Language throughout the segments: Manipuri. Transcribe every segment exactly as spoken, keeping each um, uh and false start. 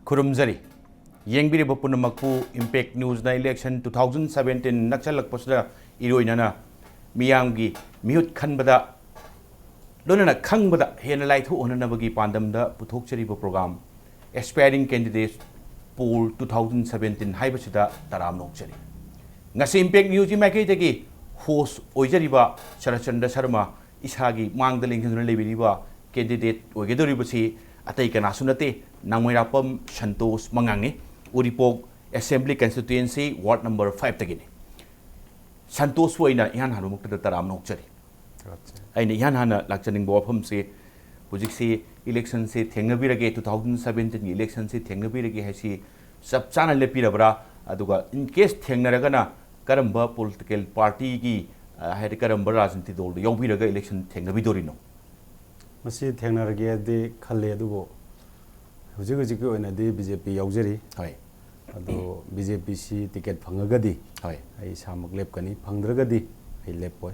ꯈꯨꯔꯨꯝꯖꯔꯤ꯫ ꯌꯦꯡꯕꯤꯔꯤꯕ ꯄꯨꯝꯅꯃꯛꯄꯨ Impact Newsꯅ election two thousand seventeen ꯅꯛꯁꯜꯂꯛꯄꯁꯤꯗ ꯏꯔꯣꯏꯅꯅ ꯃꯤꯌꯥꯝꯒꯤ ꯃꯤꯍꯨꯠ ꯈꯟꯕꯗ ꯂꯣꯏꯅꯅ ꯈꯪꯕꯗ ꯍꯦꯟꯅ ꯂꯥꯏꯊꯣꯛꯍꯟꯅꯕꯒꯤ ꯄꯥꯟꯗꯝꯗ ꯄꯨꯊꯣꯛꯆꯔꯤꯕ program Aspiring Candidates Poll two thousand seventeen ꯍꯥꯏꯕꯁꯤꯗ ꯇꯔꯥꯝꯅ ꯑꯣꯛꯆꯔꯤ꯫ ꯉꯁꯤ Impact Newsꯀꯤ ꯃꯥꯏꯀꯩꯗꯒꯤ host ꯑꯣꯏꯖꯔꯤꯕ ꯁꯔꯠꯆꯟꯗ꯭ꯔ ꯁꯔꯃ, ꯏꯁꯥꯒꯤ ꯃꯥꯡꯗ ꯂꯦꯡꯁꯤꯟꯗꯨꯅ ꯂꯩꯕꯤꯔꯤꯕ candidate ꯑꯣꯏꯒꯗꯧꯔꯤꯕꯁꯤ ꯑꯇꯩ ꯀꯅꯥꯁꯨ ꯅꯠꯇꯦ, ꯅꯥꯎꯃꯩꯔꯥꯛꯄꯝ ꯁꯟꯇꯣꯁ ꯃꯉꯥꯡꯅꯤ꯫ ꯎꯔꯤꯄꯣꯛ Assembly Constituency Ward number fiveꯇꯒꯤꯅꯤ꯫ ꯁꯟꯇꯣꯁꯄꯨ ꯑꯩꯅ ꯏꯍꯥꯟ ꯍꯥꯟꯕꯃꯛꯇꯗ ꯇꯔꯥꯝꯅ ꯑꯣꯛꯆꯔꯤ꯫ ꯑꯠꯆꯥ꯫ ꯑꯩꯅ ꯏꯍꯥꯟ ꯍꯥꯟꯅ ꯂꯥꯛꯆꯅꯤꯡꯕ ꯋꯥꯐꯝꯁꯤ, ꯍꯧꯖꯤꯛꯁꯤ electionꯁꯤ ꯊꯦꯡꯅꯕꯤꯔꯒꯦ, two thousand seventeenꯒꯤ electionꯁꯤ ꯊꯦꯡꯅꯕꯤꯔꯒꯦ ꯍꯥꯏꯁꯤ ꯆꯞ ꯆꯥꯅ ꯂꯦꯞꯄꯤꯔꯕ꯭ꯔꯥ? ꯑꯗꯨꯒ in case ꯊꯦꯡꯅꯔꯒꯅ ꯀꯔꯝꯕ political partyꯒꯤ, ꯑ, ꯍꯥꯏꯗꯤ ꯀꯔꯝꯕ ꯔꯥꯖꯅꯤꯇꯤ ꯗꯜꯗ ꯌꯥꯎꯕꯤꯔꯒ election ꯊꯦꯡꯅꯕꯤꯗꯣꯔꯤꯅꯣ? ꯃꯁꯤ ꯊꯦꯡꯅꯔꯒꯦꯗꯤ ꯈꯜꯂꯤ, ꯑꯗꯨꯕꯨ ꯍꯧꯖꯤꯛ ꯍꯧꯖꯤꯛꯀꯤ ꯑꯣꯏꯅꯗꯤ BJP ꯌꯥꯎꯖꯔꯤ꯫ ꯍꯣꯏ꯫ ꯑꯗꯣ BJPꯁꯤ ticket ꯐꯪꯉꯒꯗꯤ ꯍꯣꯏ꯫ ꯑꯩ ꯏꯁꯥꯃꯛ ꯂꯦꯞꯀꯅꯤ, ꯐꯪꯗ꯭ꯔꯒꯗꯤ ꯑꯩ ꯂꯦꯞꯄꯣꯏ꯫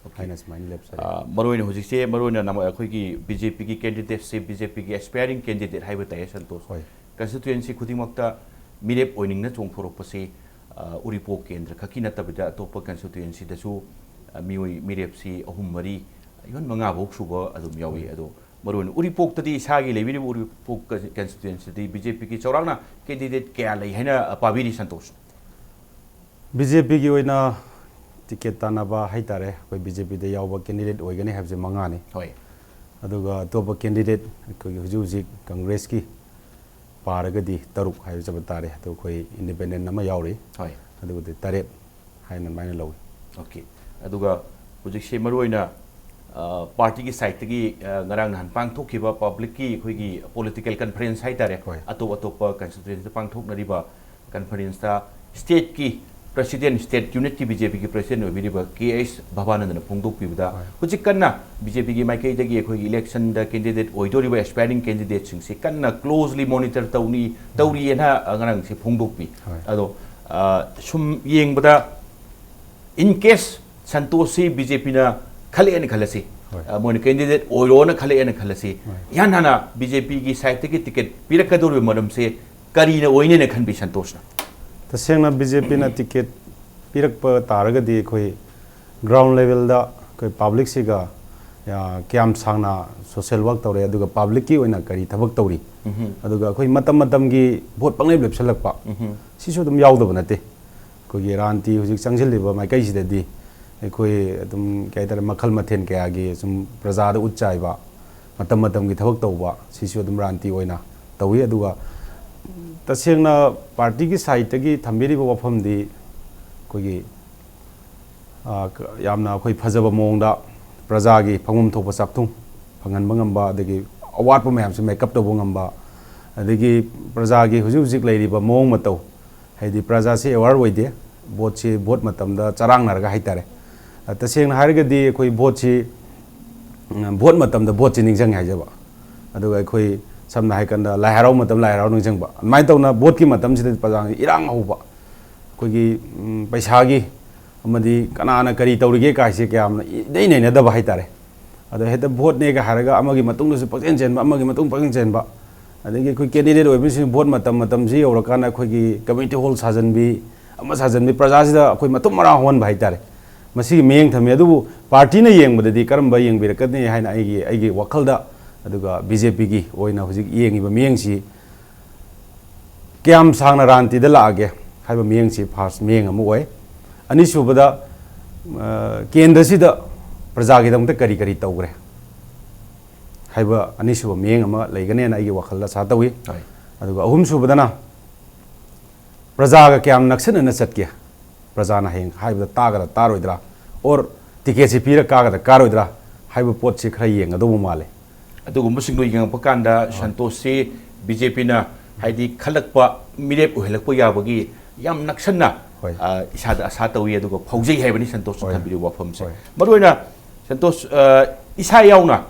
Okay꯫ ꯍꯥꯏꯅ ꯁꯨꯃꯥꯏꯅ ꯂꯦꯞꯆꯔꯦ꯫ ꯑ, ꯃꯔꯨꯑꯣꯏꯅ ꯍꯧꯖꯤꯛꯁꯦ, ꯃꯔꯨꯑꯣꯏꯅ ꯅꯝ-, ꯑꯩꯈꯣꯏꯒꯤ BJPꯒꯤ candidateꯁꯦ, BJPꯒꯤ aspiring candidate ꯍꯥꯏꯕ ꯇꯥꯏꯌꯦ, ꯁꯟꯇꯣꯁ꯫ ꯍꯣꯏ꯫ Constituency ꯈꯨꯗꯤꯡꯃꯛꯇ ꯃꯤꯔꯦꯞ ꯑꯣꯏꯅꯤꯡꯅ ꯆꯣꯡꯊꯣꯔꯛꯄꯁꯤ, ꯑ, ꯎꯔꯤꯄꯣꯛ ꯀꯦꯟꯗ꯭ꯔ ꯈꯛꯀꯤ ꯅꯠꯇꯕꯤꯗ ꯑꯇꯣꯞꯄ constituencyꯗꯁꯨ, ꯑ, ꯃꯤꯑꯣꯏ ꯃꯤꯔꯦꯞꯁꯤ ꯑꯍꯨꯝ, ꯃꯔꯤ, even ꯃꯉꯥ ꯐꯥꯎ ꯁꯨꯕ ꯑꯗꯨꯝ ꯌꯥꯎꯏ꯫ ꯍꯣꯏ꯫ ꯑꯗꯣ ꯃꯔꯨꯑꯣꯏꯅ ꯎꯔꯤꯄꯣꯛꯇꯗꯤ, ꯏꯁꯥꯒꯤ ꯂꯩꯕꯤꯔꯤꯕ ꯎꯔꯤꯄꯣꯛ constituencyꯗꯤ BJPꯒꯤ ꯆꯥꯎꯔꯥꯛꯅ candidate ꯀꯌꯥ ꯂꯩ ꯍꯥꯏꯅ ꯄꯥꯕꯤꯔꯤ, ꯁꯟꯇꯣꯁ? BJPꯒꯤ ꯑꯣꯏꯅ ticket ꯇꯥꯟꯅꯕ ꯍꯥꯏꯇꯥꯔꯦ, ꯑꯩꯈꯣꯏ BJPꯗ ꯌꯥꯎꯕ candidate ꯑꯣꯏꯒꯅꯤ ꯍꯥꯏꯕꯁꯦ ꯃꯉꯥꯅꯤ꯫ ꯍꯣꯏ꯫ ꯑꯗꯨꯒ ꯑꯇꯣꯞꯄ candidate ꯑꯩꯈꯣꯏꯒꯤ ꯍꯧꯖꯤꯛ ꯍꯧꯖꯤꯛ Congressꯀꯤ ꯄꯥꯔꯒꯗꯤ ꯇꯔꯨꯛ ꯍꯥꯏꯕ ꯆꯠꯄ ꯇꯥꯔꯦ꯫ ꯑꯗꯨ ꯑꯩꯈꯣꯏ independent ꯑꯃ ꯌꯥꯎꯔꯤ꯫ ꯍꯣꯏ꯫ ꯑꯗꯨꯒꯗꯤ ꯇꯔꯦꯠ ꯍꯥꯏꯅ ꯑꯗꯨꯃꯥꯏꯅ ꯂꯧꯏ꯫ Okay꯫ ꯑꯗꯨꯒ ꯍꯧꯖꯤꯛꯁꯦ ꯃꯔꯨꯑꯣꯏꯅ, ꯑ, partyꯒꯤ sideꯇꯒꯤ, ꯑ, ꯉꯔꯥꯡ ꯅꯍꯥꯟ ꯄꯥꯡꯊꯣꯛꯈꯤꯕ publicꯀꯤ ꯑꯩꯈꯣꯏꯒꯤ political conference ꯍꯥꯏꯇꯥꯔꯦ, ꯍꯣꯏ꯫ ꯑꯇꯣꯞ ꯑꯇꯣꯞꯄ constituencyꯗ ꯄꯥꯡꯊꯣꯛꯅꯔꯤꯕ conferenceꯇ stateꯀꯤ president, state unitꯀꯤ BJPꯒꯤ president ꯑꯣꯏꯕꯤꯔꯤꯕ ꯀꯦ ꯑꯩꯁ ꯚꯕꯥꯅꯟꯗꯅ ꯐꯣꯡꯗꯣꯛꯄꯤꯕꯗ, ꯍꯣꯏ꯫ ꯍꯧꯖꯤꯛ ꯀꯟꯅ BJPꯒꯤ ꯃꯥꯏꯀꯩꯗꯒꯤ ꯑꯩꯈꯣꯏꯒꯤ electionꯗ candidate ꯑꯣꯏꯗꯣꯔꯤꯕ aspiring candidateꯁꯤꯡꯁꯤ ꯀꯟꯅ closely monitor ꯇꯧꯅꯤ, ꯇꯧꯔꯤꯑꯅ, ꯑ, ꯉꯔꯥꯡꯁꯦ ꯐꯣꯡꯗꯣꯛꯄꯤ꯫ ꯍꯣꯏ꯫ ꯑꯗꯣ, ꯑ, ꯁꯨꯝ ꯌꯦꯡꯕꯗ, in case ꯁꯟꯇꯣꯁꯁꯤ BJPꯅ ꯈꯜꯂꯛꯑꯦꯅ ꯈꯜꯂꯁꯤ, ꯑ, ꯃꯣꯏꯅ ꯀꯦꯟꯗꯤꯗꯦꯠ ꯑꯣꯏꯔꯣꯅ ꯈꯜꯂꯛꯑꯦꯅ ꯈꯜꯂꯁꯤ, ꯏꯍꯥꯟ ꯍꯥꯟꯅ ꯕꯤ ꯖꯦ ꯄꯤꯒꯤ ꯁꯥꯏꯠꯇꯒꯤ ꯇꯤꯀꯦꯠ ꯄꯤꯔꯛꯀꯗꯧꯔꯤꯕ ꯃꯔꯝꯁꯦ ꯀꯔꯤꯅ ꯑꯣꯏꯅꯦꯅ ꯈꯟꯕꯤ ꯁꯟꯇꯣꯁꯅ? ꯇꯁꯦꯡꯅ ꯕꯤ ꯖꯦ ꯄꯤꯅ ꯇꯤꯀꯦꯠ ꯄꯤꯔꯛꯄ ꯇꯥꯔꯒꯗꯤ ꯑꯩꯈꯣꯏ ꯒ꯭ꯔꯥꯎꯟ ꯂꯦꯚꯦꯜꯗ ꯑꯩꯈꯣꯏ ꯄꯥꯕ꯭ꯂꯤꯛꯁꯤꯒ, ꯑ, ꯀꯌꯥꯝ ꯁꯥꯡꯅ ꯁꯣꯁꯦꯜ ꯋꯥꯔꯛ ꯇꯧꯔꯦ, ꯑꯗꯨꯒ ꯄꯥꯕ꯭ꯂꯤꯛꯀꯤ ꯑꯣꯏꯅ ꯀꯔꯤ ꯊꯕꯛ ꯇꯧꯔꯤ, ꯑꯗꯨꯒ ꯑꯩꯈꯣꯏ ꯃꯇꯝ ꯃꯇꯝꯒꯤ ꯚꯣꯠ ꯄꯪꯂꯦꯞ ꯂꯦꯞꯁꯜꯂꯛꯄ, ꯁꯤꯁꯨ ꯑꯗꯨꯝ ꯌꯥꯎꯗꯕ ꯅꯠꯇꯦ꯫ ꯑꯩꯈꯣꯏꯒꯤ ꯔꯥꯟꯇꯤ ꯍꯧꯖꯤꯛ ꯆꯪꯁꯤꯜꯂꯤꯕ ꯃꯥꯏꯀꯩꯁꯤꯗꯗꯤ ꯑꯩꯈꯣꯏ ꯑꯗꯨꯝ, ꯀꯩ ꯍꯥꯏꯇꯥꯔꯦ, ꯃꯈꯜ ꯃꯊꯦꯜ ꯀꯌꯥꯒꯤ ꯁꯨꯝ ꯄ꯭ꯔꯖꯥꯗ ꯎꯠ ꯆꯥꯏꯕ, ꯃꯇꯝ ꯃꯇꯝꯒꯤ ꯊꯕꯛ ꯇꯧꯕ, ꯁꯤꯁꯨ ꯑꯗꯨꯝ ꯔꯥꯟꯇꯤ ꯑꯣꯏꯅ ꯇꯧꯏ꯫ ꯑꯗꯨꯒ ꯇꯁꯦꯡꯅ ꯄꯥꯔꯇꯤꯒꯤ ꯁꯥꯏꯠꯇꯒꯤ ꯊꯝꯕꯤꯔꯤꯕ ꯋꯥꯐꯝꯗꯤ ꯑꯩꯈꯣꯏꯒꯤ, ꯑ, ꯌꯥꯝꯅ ꯑꯩꯈꯣꯏ ꯐꯖꯕ ꯃꯑꯣꯡꯗ ꯄ꯭ꯔꯖꯥꯒꯤ ꯐꯪꯐꯝ ꯊꯣꯛꯄ ꯆꯥꯛꯊꯨꯡ ꯐꯪꯍꯟꯕ ꯉꯝꯕ, ꯑꯗꯒꯤ ꯑꯋꯥꯠꯄ ꯃꯌꯥꯝꯁꯦ ꯃꯦꯀꯞ ꯇꯧꯕ ꯉꯝꯕ, ꯑꯗꯒꯤ ꯄ꯭ꯔꯖꯥꯒꯤ ꯍꯧꯖꯤꯛ ꯍꯧꯖꯤꯛ ꯂꯩꯔꯤꯕ ꯃꯑꯣꯡ ꯃꯇꯧ, ꯍꯥꯏꯗꯤ ꯄ꯭ꯔꯖꯥꯁꯤ ꯑꯦꯋꯥꯔ ꯑꯣꯏꯗꯦ, ꯚꯣꯠꯁꯤ ꯚꯣꯠ ꯃꯇꯝꯗ ꯆꯔꯥꯡꯅꯔꯒ ꯍꯥꯏꯇꯥꯔꯦ꯫ ꯑ, ꯇꯁꯦꯡꯅ ꯍꯥꯏꯔꯒꯗꯤ ꯑꯩꯈꯣꯏ ꯚꯣꯠꯁꯤ, ꯎꯝ, ꯚꯣꯠ ꯃꯇꯝꯗ ꯚꯣꯠꯁꯤ ꯅꯤꯡꯁꯤꯡꯉꯦ ꯍꯥꯏꯖꯕ, ꯑꯗꯨꯒ ꯑꯩꯈꯣꯏ ꯁꯝꯅ ꯍꯥꯏꯔꯀꯥꯟꯗ ꯂꯥꯏ ꯍꯔꯥꯎ ꯃꯇꯝ ꯂꯥꯏ ꯍꯔꯥꯎ ꯅꯤꯡꯁꯤꯡꯕ, ꯑꯗꯨꯃꯥꯏꯅ ꯇꯧꯅ ꯚꯣꯠꯀꯤ ꯃꯇꯝꯁꯤꯗ ꯄ꯭ꯔꯖꯥꯁꯤ ꯏꯔꯥꯡ ꯍꯧꯕ, ꯑꯩꯈꯣꯏꯒꯤ, ꯎꯝ, ꯄꯩꯁꯥꯒꯤ ꯑꯃꯗꯤ ꯀꯅꯥꯅ ꯀꯔꯤ ꯇꯧꯔꯤꯒꯦ ꯀꯥꯏꯁꯦ ꯀꯌꯥꯝꯅ ꯏꯅꯩ ꯅꯩꯅꯗꯕ ꯍꯥꯏꯇꯥꯔꯦ꯫ ꯑꯗꯣ ꯍꯦꯛꯇ ꯚꯣꯠꯅꯦꯒ ꯍꯥꯏꯔꯒ ꯑꯃꯒꯤ ꯃꯇꯨꯡꯗꯁꯨ ꯄꯪꯆꯦꯟ ꯆꯦꯟꯕ, ꯑꯃꯒꯤ ꯃꯇꯨꯡ ꯄꯪꯆꯦꯟ ꯆꯦꯟꯕ, ꯑꯗꯒꯤ ꯑꯩꯈꯣꯏ ꯀꯦꯟꯗꯤꯗꯦꯠ ꯑꯣꯏꯕꯁꯤꯡ ꯚꯣꯠ ꯃꯇꯝ ꯃꯇꯝꯁꯤ ꯌꯧꯔꯀꯥꯟꯗ ꯑꯩꯈꯣꯏꯒꯤ ꯀꯝꯃ꯭ꯌꯨꯅꯤꯇꯤ ꯍꯣꯜ ꯁꯥꯖꯟꯕꯤ, ꯑꯃ ꯁꯥꯖꯟꯕꯤ, ꯄ꯭ꯔꯖꯥꯁꯤꯗ ꯑꯩꯈꯣꯏ ꯃꯇꯨꯝ ꯃꯔꯥꯡ ꯍꯧꯍꯟꯕ ꯍꯥꯏꯇꯥꯔꯦ꯫ ꯃꯁꯤꯒꯤ ꯃꯤꯠꯌꯦꯡ ꯊꯝꯃꯤ꯫ ꯑꯗꯨꯕꯨ ꯄꯥꯔꯇꯤꯅ ꯌꯦꯡꯕꯗꯗꯤ ꯀꯔꯝꯕ ꯌꯦꯡꯕꯤꯔꯛꯀꯅꯤ ꯍꯥꯏꯅ ꯑꯩꯒꯤ, ꯑꯩꯒꯤ ꯋꯥꯈꯜꯗ, ꯑꯗꯨꯒ ꯕꯤ ꯖꯦ ꯄꯤꯒꯤ ꯑꯣꯏꯅ ꯍꯧꯖꯤꯛ ꯌꯦꯡꯉꯤꯕ ꯃꯤꯠꯌꯦꯡꯁꯤ ꯀꯌꯥꯝ ꯁꯥꯡꯅ ꯔꯥꯟꯇꯤꯗ ꯂꯥꯛꯑꯒꯦ ꯍꯥꯏꯕ ꯃꯤꯠꯌꯦꯡꯁꯤ ꯐꯥꯔꯁ ꯃꯤꯠꯌꯦꯡ ꯑꯃ ꯑꯣꯏ꯫ ꯑꯅꯤꯁꯨꯕꯗ, ꯑ, ꯀꯦꯟꯗ꯭ꯔꯁꯤꯗ ꯄ꯭ꯔꯖꯥꯒꯤꯗꯃꯛꯇ ꯀꯔꯤ ꯀꯔꯤ ꯇꯧꯈ꯭ꯔꯦ ꯍꯥꯏꯕ ꯑꯅꯤꯁꯨꯕ ꯃꯤꯠꯌꯦꯡ ꯑꯃ ꯂꯩꯒꯅꯦꯅ ꯑꯩꯒꯤ ꯋꯥꯈꯜꯗ ꯑꯁꯥ ꯇꯧꯏ꯫ ꯍꯣꯏ꯫ ꯑꯗꯨꯒ ꯑꯍꯨꯝꯁꯨꯕꯗꯅ ꯄ꯭ꯔꯖꯥꯒ ꯀꯌꯥꯝ ꯅꯛꯁꯤꯟꯅꯅ ꯆꯠꯀꯦ, ꯄ꯭ꯔꯖꯥꯅ ꯍꯌꯦꯡ ꯍꯥꯏꯕꯗ ꯇꯥꯒꯗ꯭ꯔꯥ ꯇꯥꯔꯣꯏꯗ꯭ꯔꯥ, ꯑꯣꯔ ꯇꯤꯀꯦꯠꯁꯤ ꯄꯤꯔ ꯀꯥꯒꯗ꯭ꯔꯥ ꯀꯥꯔꯣꯏꯗ꯭ꯔꯥ ꯍꯥꯏꯕ ꯄꯣꯠꯁꯤ ꯈꯔ ꯌꯦꯡꯒꯗꯧꯕ ꯃꯥꯜꯂꯦ꯫ ꯑꯗꯨꯒꯨꯝꯕꯁꯤꯡꯗꯣ ꯌꯦꯡꯉꯛꯄ ꯀꯥꯟꯗ ꯁꯟꯇꯣꯁꯁꯤ ꯕꯤ ꯖꯦ ꯄꯤꯅ ꯍꯥꯏꯗꯤ ꯈꯜꯂꯛꯄ ꯃꯤꯔꯦꯞ ꯑꯣꯏꯍꯜꯂꯛꯄ ꯌꯥꯕꯒꯤ ꯌꯥꯝ ꯅꯛꯁꯟꯅ, ꯍꯣꯏ꯫ ꯑ, ꯏꯁꯥꯗ ꯑꯁꯥ ꯇꯧꯏ, ꯑꯗꯨꯒ ꯐꯥꯎꯖꯩ ꯍꯥꯏꯕꯅꯤ ꯁꯟꯇꯣꯁꯅ ꯍꯣꯏ꯫ ꯊꯝꯕꯤꯔꯤꯕ ꯋꯥꯐꯝꯁꯦ꯫ ꯍꯣꯏ꯫ ꯃꯔꯨꯑꯣꯏꯅ ꯁꯟꯇꯣꯁ, ꯑ, ꯏꯁꯥ ꯌꯥꯎꯅ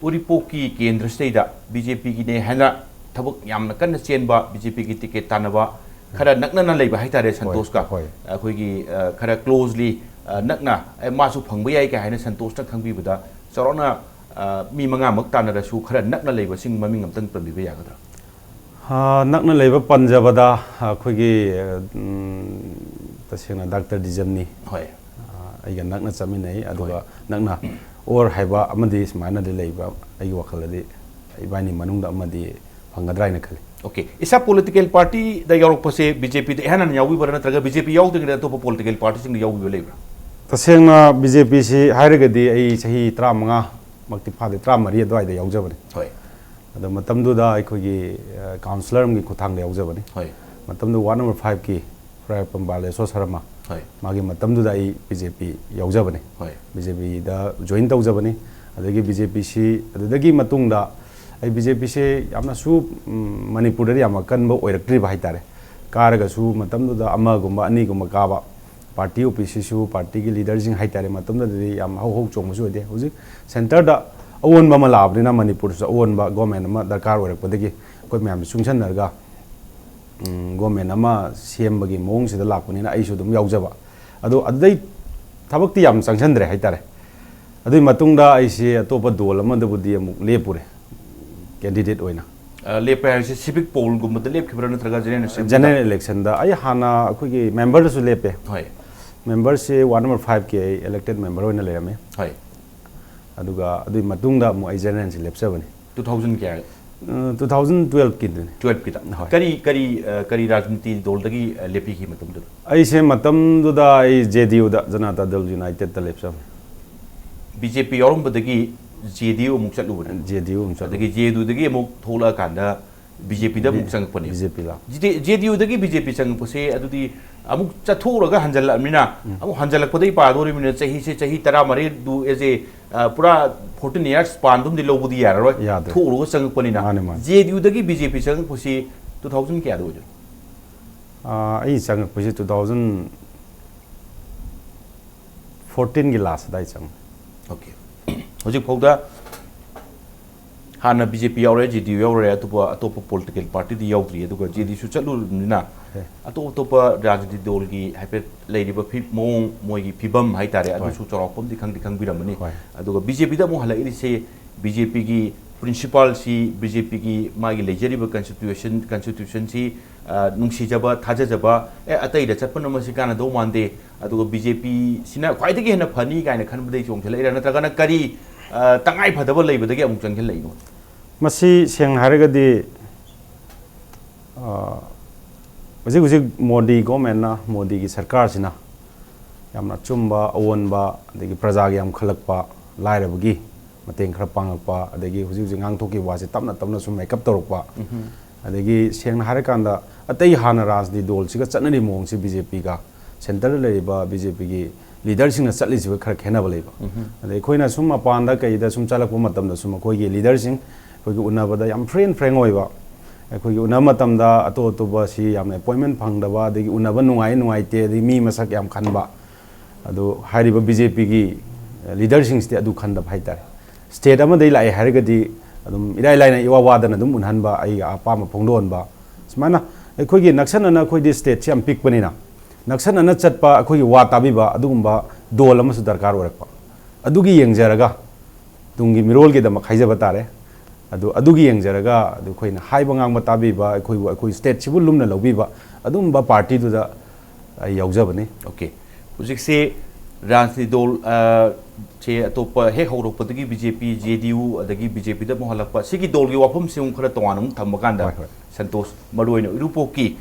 ꯎꯔꯤꯄꯣꯛꯀꯤ ꯀꯦꯟꯗ꯭ꯔꯁꯤꯗꯩꯗ ꯕꯤ ꯖꯦ ꯄꯤꯒꯤꯅꯦ ꯍꯥꯏꯅ ꯊꯕꯛ ꯌꯥꯝꯅ ꯀꯟꯅ ꯆꯦꯟꯕ, ꯕꯤ ꯖꯦ ꯄꯤꯒꯤ ꯇꯤꯀꯦꯠ ꯇꯥꯟꯅꯕ, ꯈꯔ ꯅꯛꯅꯅ ꯂꯩꯕ ꯍꯥꯏꯇꯥꯔꯦ ꯁꯟꯇꯣꯁꯀ꯫ ꯍꯣꯏ꯫ ꯑꯩꯈꯣꯏꯒꯤ, ꯑ, ꯈꯔ ꯀ꯭ꯂꯣꯖꯂꯤ, ꯑ, ꯅꯛꯅ, ꯑꯦ, ꯃꯥꯁꯨ ꯐꯪꯕ ꯌꯥꯏ ꯀꯥꯏ ꯍꯥꯏꯅ ꯁꯟꯇꯣꯁꯅ ꯈꯪꯕꯤꯕꯗ ꯆꯥꯎꯔꯥꯛꯅ, ꯑ, ꯃꯤ ꯃꯉꯥꯃꯛ ꯇꯥꯟꯅꯔꯁꯨ ꯈꯔ ꯅꯛꯅ ꯂꯩꯕꯁꯤꯡ ꯃꯃꯤꯡ ꯑꯝꯇꯪ ꯄꯟꯕꯤꯕ ꯌꯥꯒꯗ꯭ꯔꯥ? ꯑ, ꯅꯛꯅ ꯂꯩꯕ ꯄꯟꯖꯕꯗ ꯑꯩꯈꯣꯏꯒꯤ, ꯑ, ꯎꯝ, ꯇꯁꯦꯡꯅ ꯗꯥꯛꯇꯔ ꯗꯤꯖꯝꯅꯤ꯫ ꯍꯣꯏ꯫ ꯑ, ꯑꯩꯒ ꯅꯛꯅ ꯆꯠꯃꯤꯟꯅꯩ, ꯑꯗꯨꯒ ꯅꯛꯅ ꯑꯣꯔ ꯍꯥꯏꯕ ꯑꯃꯗꯤ ꯁꯨꯃꯥꯏꯅꯗꯤ ꯂꯩꯕ, ꯑꯩꯒꯤ ꯋꯥꯈꯜꯗꯗꯤ ꯏꯕꯥꯅꯤ ꯃꯅꯨꯡꯗ ꯑꯃꯗꯤ ꯐꯪꯒꯗ꯭ꯔꯥ ꯍꯥꯏꯅ ꯈꯜꯂꯤ꯫ ꯑꯣꯀꯦ, ꯏꯁꯥ ꯄꯣꯂꯤꯇꯤꯀꯦꯜ ꯄꯥꯔꯇꯤꯗ ꯌꯥꯎꯔꯛꯄꯁꯦ ꯕꯤ ꯖꯦ ꯄꯤꯗ ꯏꯍꯥꯟ ꯍꯥꯟꯅ ꯌꯥꯎꯕꯤꯕ꯭ꯔꯥ, ꯅꯠꯇ꯭ꯔꯒ ꯕꯤ ꯖꯦ ꯄꯤ ꯌꯥꯎꯗ꯭ꯔꯤꯉꯩꯗ ꯑꯇꯣꯞꯄ ꯄꯣꯂꯤꯇꯤꯀꯦꯜ ꯄꯥꯔꯇꯤꯁꯤꯡꯗ ꯌꯥꯎꯕꯤꯕ ꯂꯩꯕ꯭ꯔꯥ? ꯇꯁꯦꯡꯅ ꯕꯤ ꯖꯦ ꯄꯤꯁꯤ ꯍꯥꯏꯔꯒꯗꯤ ꯑꯩ ꯆꯍꯤ ꯇꯔꯥꯃꯉꯥ ꯃꯛꯇꯤ ꯐꯥꯗꯦ, ꯇꯔꯥꯃꯔꯤ ꯑꯗꯨꯋꯥꯏꯗ ꯌꯥꯎꯖꯕꯅꯤ꯫ ꯍꯣꯏ꯫ ꯑꯗꯣ ꯃꯇꯝꯗꯨꯗ ꯑꯩꯈꯣꯏꯒꯤ, ꯑ, ꯀꯥꯎꯟꯁꯤꯂꯔ ꯑꯃꯒꯤ ꯈꯨꯠꯊꯥꯡꯗ ꯌꯥꯎꯖꯕꯅꯤ꯫ ꯍꯣꯏ꯫ ꯃꯇꯝꯗꯨ ꯋꯥꯔꯗ ꯅꯝꯕꯔ ꯐꯥꯏꯚꯀꯤ ꯈꯨꯔꯥꯏꯄꯝ ꯕꯥꯂꯦꯁꯣꯔ ꯁꯔꯃ, ꯍꯣꯏ꯫ ꯃꯥꯒꯤ ꯃꯇꯝꯗꯨꯗ ꯑꯩ ꯕꯤ ꯖꯦ ꯄꯤ ꯌꯥꯎꯖꯕꯅꯤ꯫ ꯍꯣꯏ꯫ ꯕꯤ ꯖꯦ ꯄꯤꯗ ꯖꯣꯏꯟ ꯇꯧꯖꯕꯅꯤ꯫ ꯑꯗꯒꯤ ꯕꯤ ꯖꯦ ꯄꯤꯁꯤ ꯑꯗꯨꯗꯒꯤ ꯃꯇꯨꯡꯗ ꯑꯩ ꯕꯤ ꯖꯦ ꯄꯤꯁꯦ ꯌꯥꯝꯅꯁꯨ, ꯎꯝ, ꯃꯅꯤꯄꯨꯔꯗꯗꯤ ꯌꯥꯝ ꯑꯀꯟꯕ ꯑꯣꯏꯔꯛꯇ꯭ꯔꯤꯕ ꯍꯥꯏꯇꯥꯔꯦ꯫ ꯀꯥꯔꯒꯁꯨ ꯃꯇꯝꯗꯨꯗ ꯑꯃꯒꯨꯝꯕ ꯑꯅꯤꯒꯨꯝꯕ ꯀꯥꯕ, ꯄꯥꯔꯇꯤ ꯑꯣꯐꯤꯁꯁꯤꯁꯨ ꯄꯥꯔꯇꯤꯒꯤ ꯂꯤꯗꯔꯁꯤꯡ ꯍꯥꯏꯇꯥꯔꯦ, ꯃꯇꯝꯗꯨꯗꯗꯤ ꯌꯥꯝ ꯍꯧ ꯍꯧ ꯆꯣꯡꯕꯁꯨ ꯑꯣꯏꯗꯦ꯫ ꯍꯧꯖꯤꯛ ꯁꯦꯟꯇꯔꯗ ꯑꯑꯣꯟꯕ ꯑꯃ ꯂꯥꯛꯑꯕꯅꯤꯅ, ꯃꯅꯤꯄꯨꯔꯗꯁꯨ ꯑꯑꯣꯟꯕ ꯒꯣꯔꯃꯦꯟ ꯑꯃ ꯗꯔꯀꯥꯔ ꯑꯣꯏꯔꯛꯄꯗꯒꯤ ꯑꯩꯈꯣꯏ ꯃꯌꯥꯝꯁꯦ ꯆꯨꯡꯁꯤꯟꯅꯔꯒ, ꯎꯝ, ꯒꯣꯔꯃꯦꯟ ꯑꯃ ꯁꯦꯝꯕꯒꯤ ꯃꯑꯣꯡꯁꯤꯗ ꯂꯥꯛꯄꯅꯤꯅ ꯑꯩꯁꯨ ꯑꯗꯨꯝ ꯌꯥꯎꯖꯕ꯫ ꯑꯗꯣ ꯑꯗꯨꯗꯩ ꯊꯕꯛꯇꯤ ꯌꯥꯝ ꯆꯪꯁꯟꯗ꯭ꯔꯦ ꯍꯥꯏꯇꯥꯔꯦ꯫ ꯑꯗꯨꯒꯤ ꯃꯇꯨꯡꯗ ꯑꯩꯁꯦ ꯑꯇꯣꯞꯄ ꯗꯣꯜ ꯑꯃꯗꯕꯨꯗꯤ ꯑꯃꯨꯛ ꯂꯦꯞꯄꯨꯔꯦ, ꯀꯦꯟꯗꯤꯗꯦꯠ ꯑꯣꯏꯅ꯫ ꯑ, ꯂꯦꯞꯄꯦ ꯍꯥꯏꯁꯦ ꯁꯤꯚꯤꯛ ꯄꯣꯜꯒꯨꯝꯕꯗ ꯂꯦꯞꯈꯤꯕ꯭ꯔꯥ, ꯅꯠꯇ꯭ꯔꯒ ꯖꯦꯅꯔꯦꯜ ꯏꯂꯦꯛꯁꯟꯗ? ꯖꯦꯅꯔꯦꯜ ꯏꯂꯦꯛꯁꯟꯗ ꯑꯩ ꯍꯥꯟꯅ ꯑꯩꯈꯣꯏꯒꯤ ꯃꯦꯝꯕꯔꯗꯁꯨ ꯂꯦꯞꯄꯦ꯫ ꯍꯣꯏ꯫ ꯃꯦꯝꯕꯔꯁꯦ ꯋꯥꯔꯗ ꯅꯝꯕꯔ ꯐꯥꯏꯚꯀꯤ ꯑꯩ ꯏꯂꯦꯛꯇꯦꯠ ꯃꯦꯝꯕꯔ ꯑꯣꯏꯅ ꯂꯩꯔꯝꯃꯤ꯫ ꯍꯣꯏ꯫ ꯑꯗꯨꯒ ꯑꯗꯨꯒꯤ ꯃꯇꯨꯡꯗ ꯑꯃꯨꯛ ꯑꯩ ꯖꯦꯅꯔꯦꯜꯁꯤ ꯂꯦꯞꯆꯕꯅꯤ꯫ ꯇꯨ ꯊꯥꯎꯖꯟ ꯀꯌꯥ? ꯇꯨ ꯊꯥꯎꯖꯟ ꯇꯨꯋꯦꯜꯐꯀꯤꯗꯨꯅꯤ꯫ ꯇꯨꯋꯦꯜꯐꯀꯤꯗ꯫ ꯍꯣꯏ꯫ ꯀꯔꯤ, ꯀꯔꯤ, ꯑ, ꯀꯔꯤ ꯔꯥꯖꯅꯤꯇꯤ ꯗꯣꯜꯗꯒꯤ, ꯑ, ꯂꯦꯞꯄꯤꯈꯤ ꯃꯇꯝꯗꯨꯗ? ꯑꯩꯁꯦ ꯃꯇꯝꯗꯨꯗ ꯑꯩ ꯖꯦ ꯗꯤ ꯌꯨꯗ, ꯖꯅꯇꯥ ꯗꯜ ꯌꯨꯅꯥꯏꯇꯦꯗꯇ ꯂꯦꯞꯆꯕꯅꯤ꯫ ꯕꯤ ꯖꯦ ꯄꯤ ꯌꯥꯎꯔꯝꯕꯗꯒꯤ ꯖꯦ ꯗꯤ ꯌꯨ ꯑꯃꯨꯛ ꯆꯠꯂꯨꯕꯅꯦ꯫ ꯖꯦ ꯗꯤ ꯌꯨ ꯑꯃꯨꯛ ꯆꯠꯂꯨ꯫ ꯑꯗꯒꯤ ꯖꯦ ꯗꯤ ꯌꯨꯗꯒꯤ ꯑꯃꯨꯛ ꯊꯣꯛꯂꯛꯑꯀꯥꯟꯗ ꯕꯤ ꯖꯦ ꯄꯤꯗ ꯑꯃꯨꯛ ꯆꯪꯉꯛꯄꯅꯦ꯫ ꯕꯤ ꯖꯦ ꯄꯤ ꯂꯥꯛ꯫ ꯖꯦ ꯗꯤ ꯌꯨꯗꯒꯤ ꯕꯤ ꯖꯦ ꯄꯤ ꯆꯪꯉꯛꯄꯁꯦ, ꯑꯗꯨꯗꯤ ꯑꯃꯨꯛ ꯆꯠꯊꯣꯛꯎꯔꯒ ꯍꯟꯖꯜꯂꯛꯑꯕꯅꯤꯅ, ꯑꯃꯨꯛ ꯍꯟꯖꯜꯂꯛꯄꯗꯩ ꯄꯥꯗꯣꯔꯤꯕꯅꯤꯅ, ꯆꯍꯤꯁꯦ ꯆꯍꯤ ꯇꯔꯥꯃꯔꯤꯗꯨ as a, ꯑ, ꯄꯨꯔꯥ ꯐꯣꯔꯇꯤꯟ ꯏꯌꯥꯔꯁ ꯁ꯭ꯄꯥꯟꯗꯨꯝꯗꯤ ꯂꯧꯕꯗꯤ ꯌꯥꯔꯔꯣꯏ꯫ ꯌꯥꯗ꯭ꯔꯦ꯫ ꯊꯣꯛꯎꯔꯒ ꯆꯪꯉꯛꯄꯅꯤꯅ꯫ ꯃꯥꯅꯦ, ꯃꯥꯅꯦ꯫ ꯖꯦ ꯗꯤ ꯌꯨꯗꯒꯤ ꯕꯤ ꯖꯦ ꯄꯤ ꯆꯪꯉꯛꯄꯁꯤ ꯇꯨ ꯊꯥꯎꯖꯟ ꯀꯌꯥꯗ ꯑꯣꯏꯗꯣꯏꯅꯣ? ꯑꯥ, ꯑꯩ ꯆꯪꯉꯛꯄꯁꯦ ꯇꯨ ꯊꯥꯎꯖꯟ ꯐꯣꯔꯇꯤꯟꯒꯤ ꯂꯥꯁ ꯑꯗꯥꯏ ꯆꯪꯉꯦ꯫ ꯑꯣꯀꯦ꯫ ꯍꯧꯖꯤꯛꯐꯥꯎꯗ ꯍꯥꯟꯅ ꯕꯤ ꯖꯦ ꯄꯤ ꯌꯥꯎꯔꯦ, ꯖꯦ ꯗꯤ ꯌꯨ ꯌꯥꯎꯔꯦ, ꯑꯇꯣꯞꯄ, ꯑꯇꯣꯞꯄ ꯄꯣꯂꯤꯇꯤꯀꯦꯜ ꯄꯥꯔꯇꯤꯗꯤ ꯌꯥꯎꯗ꯭ꯔꯤ, ꯑꯗꯨꯒ ꯖꯦ ꯗꯤ ꯌꯨꯁꯨ ꯆꯠꯂꯨꯔꯕꯅꯤꯅ, ꯑꯇꯣꯞ ꯑꯇꯣꯞꯄ ꯔꯥꯖꯅꯤꯇꯤ ꯗꯣꯜꯒꯤ ꯍꯥꯏꯐꯦꯠ ꯂꯩꯔꯤꯕ ꯐꯤ- ꯃꯑꯣꯡ, ꯃꯣꯏꯒꯤ ꯐꯤꯕꯝ ꯍꯥꯏꯇꯥꯔꯦ, ꯑꯗꯨꯁꯨ ꯆꯥꯎꯔꯥꯛꯄ ꯑꯃꯗꯤ ꯈꯪꯗꯤ ꯈꯪꯕꯤꯔꯝꯃꯅꯤ꯫ ꯍꯣꯏ꯫ ꯑꯗꯨꯒ ꯕꯤ ꯖꯦ ꯄꯤꯗ ꯑꯃꯨꯛ ꯍꯜꯂꯛꯏꯁꯦ, ꯕꯤ ꯖꯦ ꯄꯤꯒꯤ ꯄ꯭ꯔꯤꯟꯁꯤꯄꯥꯜꯁꯤ, ꯕꯤ ꯖꯦ ꯄꯤꯒꯤ ꯃꯥꯒꯤ ꯂꯩꯖꯔꯤꯕ ꯀꯟꯁꯇꯤꯇ꯭ꯌꯨꯁꯟ ꯀꯟꯁꯇꯤꯇ꯭ꯌꯨꯁꯟꯁꯤ, ꯑ, ꯅꯨꯡꯁꯤꯖꯕ, ꯊꯥꯖꯖꯕ, ꯑꯦ, ꯑꯇꯩꯗ ꯆꯠꯄꯅ ꯃꯁꯤ ꯀꯥꯟꯅꯗꯧ ꯃꯥꯟꯗꯦ, ꯑꯗꯨꯒ ꯕꯤ ꯖꯦ ꯄꯤꯁꯤꯅ ꯈ꯭ꯋꯥꯏꯗꯒꯤ ꯍꯦꯟꯅ ꯐꯅꯤ ꯀꯥꯏꯅ ꯈꯟꯕꯗꯒꯤ ꯆꯣꯡꯁꯤꯜꯂꯛꯏꯔꯥ, ꯅꯠꯇ꯭ꯔꯒꯅ ꯀꯔꯤ, ꯑ, ꯇꯉꯥꯏ ꯐꯗꯕ ꯂꯩꯕꯗꯒꯤ ꯑꯃꯨꯛ ꯆꯪꯁꯤꯜꯂꯛꯏꯅꯣ? ꯃꯁꯤ ꯁꯦꯡꯅ ꯍꯥꯏꯔꯒꯗꯤ, ꯑ, ꯍꯧꯖꯤꯛ ꯍꯧꯖꯤꯛ ꯃꯣꯗꯤ ꯒꯣꯔꯃꯦꯟꯅ, ꯃꯣꯗꯤꯒꯤ ꯁꯔꯀꯥꯔꯁꯤꯅ ꯌꯥꯝꯅ ꯑꯆꯨꯝꯕ, ꯑꯑꯣꯟꯕ, ꯑꯗꯒꯤ ꯄ꯭ꯔꯖꯥꯒꯤ ꯌꯥꯝꯈꯠꯂꯛꯄ, ꯂꯥꯏꯔꯕꯒꯤ ꯃꯇꯦꯡ ꯈꯔ ꯄꯥꯡꯉꯛꯄ, ꯑꯗꯒꯤ ꯍꯧꯖꯤꯛ ꯍꯧꯖꯤꯛ ꯉꯥꯡꯊꯣꯛꯈꯤꯕ ꯋꯥꯁꯦ ꯇꯞꯅ ꯇꯞꯅ ꯁꯨꯝ ꯃꯦꯀꯞ ꯇꯧꯔꯛꯄ, ꯑꯗꯒꯤ ꯁꯦꯡꯅ ꯍꯥꯏꯔꯀꯥꯟꯗ ꯑꯇꯩ ꯍꯥꯟꯅ ꯔꯥꯖꯅꯤꯇꯤ ꯗꯣꯜꯁꯤꯒ ꯆꯠꯅꯔꯤꯕ ꯃꯑꯣꯡꯁꯤ ꯕꯤ ꯖꯦ ꯄꯤꯒ, ꯁꯦꯟꯇꯔꯗ ꯂꯩꯔꯤꯕ ꯕꯤ ꯖꯦ ꯄꯤꯒꯤ ꯂꯤꯗꯔꯁꯤꯡꯅ ꯆꯠꯂꯤꯁꯤꯒ ꯈꯔ ꯈꯦꯠꯅꯕ ꯂꯩꯕ꯫ ꯑꯗꯩ ꯑꯩꯈꯣꯏꯅ ꯁꯨꯝ ꯃꯄꯥꯟꯗ ꯀꯩꯗ ꯁꯨꯝ ꯆꯠꯂꯛꯄ ꯃꯇꯝꯗꯁꯨ ꯃꯈꯣꯏꯒꯤ ꯂꯤꯗꯔꯁꯤꯡ ꯑꯩꯈꯣꯏꯒꯤ ꯎꯅꯕꯗ ꯌꯥꯝ ꯐ꯭ꯔꯤ ꯑꯦꯟ ꯐ꯭ꯔꯦꯡ ꯑꯣꯏꯕ, ꯑꯩꯈꯣꯏꯒꯤ ꯎꯅꯕ ꯃꯇꯝꯗ ꯑꯇꯣꯞ ꯑꯇꯣꯞꯄ ꯁꯤ ꯌꯥꯝꯅ ꯑꯦꯄꯣꯏꯟꯃꯦꯟ ꯐꯪꯗꯕ, ꯑꯗꯒꯤ ꯎꯅꯕ ꯅꯨꯡꯉꯥꯏ ꯅꯨꯡꯉꯥꯏꯇꯦ, ꯑꯗꯒꯤ ꯃꯤ ꯃꯁꯛ ꯌꯥꯝ ꯈꯟꯕ, ꯑꯗꯣ ꯍꯥꯏꯔꯤꯕ ꯕꯤ ꯖꯦ ꯄꯤꯒꯤ ꯂꯤꯗꯔꯁꯤꯡꯁꯤꯗꯤ ꯑꯗꯨ ꯈꯟꯗꯕ ꯍꯥꯏꯇꯥꯔꯦ꯫ ꯁ꯭ꯇꯦꯠ ꯑꯃꯗꯒꯤ ꯂꯥꯛꯑꯦ ꯍꯥꯏꯔꯒꯗꯤ ꯑꯗꯨꯝ ꯏꯔꯥꯏ ꯂꯥꯏꯅ ꯏꯋꯥ ꯋꯥꯗꯅ ꯑꯗꯨꯝ ꯎꯅꯍꯟꯕ, ꯑꯩꯒꯤ ꯑꯄꯥꯝꯕ ꯐꯣꯡꯗꯣꯛꯍꯟꯕ, ꯁꯨꯃꯥꯏꯅ ꯑꯩꯈꯣꯏꯒꯤ ꯅꯛꯁꯟꯅꯅ, ꯑꯩꯈꯣꯏꯗꯤ ꯁ꯭ꯇꯦꯠꯁꯤ ꯌꯥꯝ ꯄꯤꯛꯄꯅꯤꯅ, ꯅꯛꯁꯟꯅꯅ ꯆꯠꯄ, ꯑꯩꯈꯣꯏꯒꯤ ꯋꯥ ꯇꯥꯕꯤꯕ ꯑꯗꯨꯒꯨꯝꯕ ꯗꯣꯜ ꯑꯃꯁꯨ ꯗꯔꯀꯥꯔ ꯑꯣꯏꯔꯛꯄ꯫ ꯑꯗꯨꯒꯤ ꯌꯦꯡꯖꯔꯒ ꯇꯨꯡꯒꯤ ꯃꯤꯔꯣꯜꯒꯤꯗꯃꯛ ꯍꯥꯏꯖꯕ ꯇꯥꯔꯦ꯫ ꯑꯗꯨ, ꯑꯗꯨꯒꯤ ꯌꯦꯡꯖꯔꯒ ꯑꯗꯨ ꯑꯩꯈꯣꯏꯅ ꯍꯥꯏꯕ ꯉꯥꯡꯕ ꯇꯥꯕꯤꯕ, ꯑꯩꯈꯣꯏꯕꯨ, ꯑꯩꯈꯣꯏ ꯁ꯭ꯇꯦꯠꯁꯤꯕꯨ ꯂꯨꯝꯅ ꯂꯧꯕꯤꯕ ꯑꯗꯨꯒꯨꯝꯕ ꯄꯥꯔꯇꯤꯗꯨꯗ ꯑꯩ ꯌꯥꯎꯖꯕꯅꯤ꯫ ꯑꯣꯀꯦ꯫ ꯍꯧꯖꯤꯛꯁꯦ ꯔꯥꯖꯅꯤꯇꯤ ꯗꯣꯜ, ꯑ, ꯁꯦ ꯑꯇꯣꯞꯄ ꯍꯦꯛ ꯍꯧꯔꯛꯄꯗꯒꯤ ꯕꯤ ꯖꯦ ꯄꯤ, ꯖꯦ ꯗꯤ ꯌꯨ, ꯑꯗꯒꯤ ꯕꯤ ꯖꯦ ꯄꯤꯗ ꯑꯃꯨꯛ ꯍꯜꯂꯛꯄ, ꯁꯤꯒꯤ ꯗꯣꯜꯒꯤ ꯋꯥꯐꯝꯁꯤ ꯑꯃꯨꯛ ꯈꯔ ꯇꯣꯉꯥꯟꯅ ꯑꯃꯨꯛ ꯊꯝꯕ ꯀꯥꯟꯗ, ꯍꯣꯏ, ꯍꯣꯏ꯫ ꯁꯟꯇꯣꯁ, ꯃꯔꯨꯑꯣꯏꯅ ꯎꯔꯤꯄꯣꯛꯀꯤ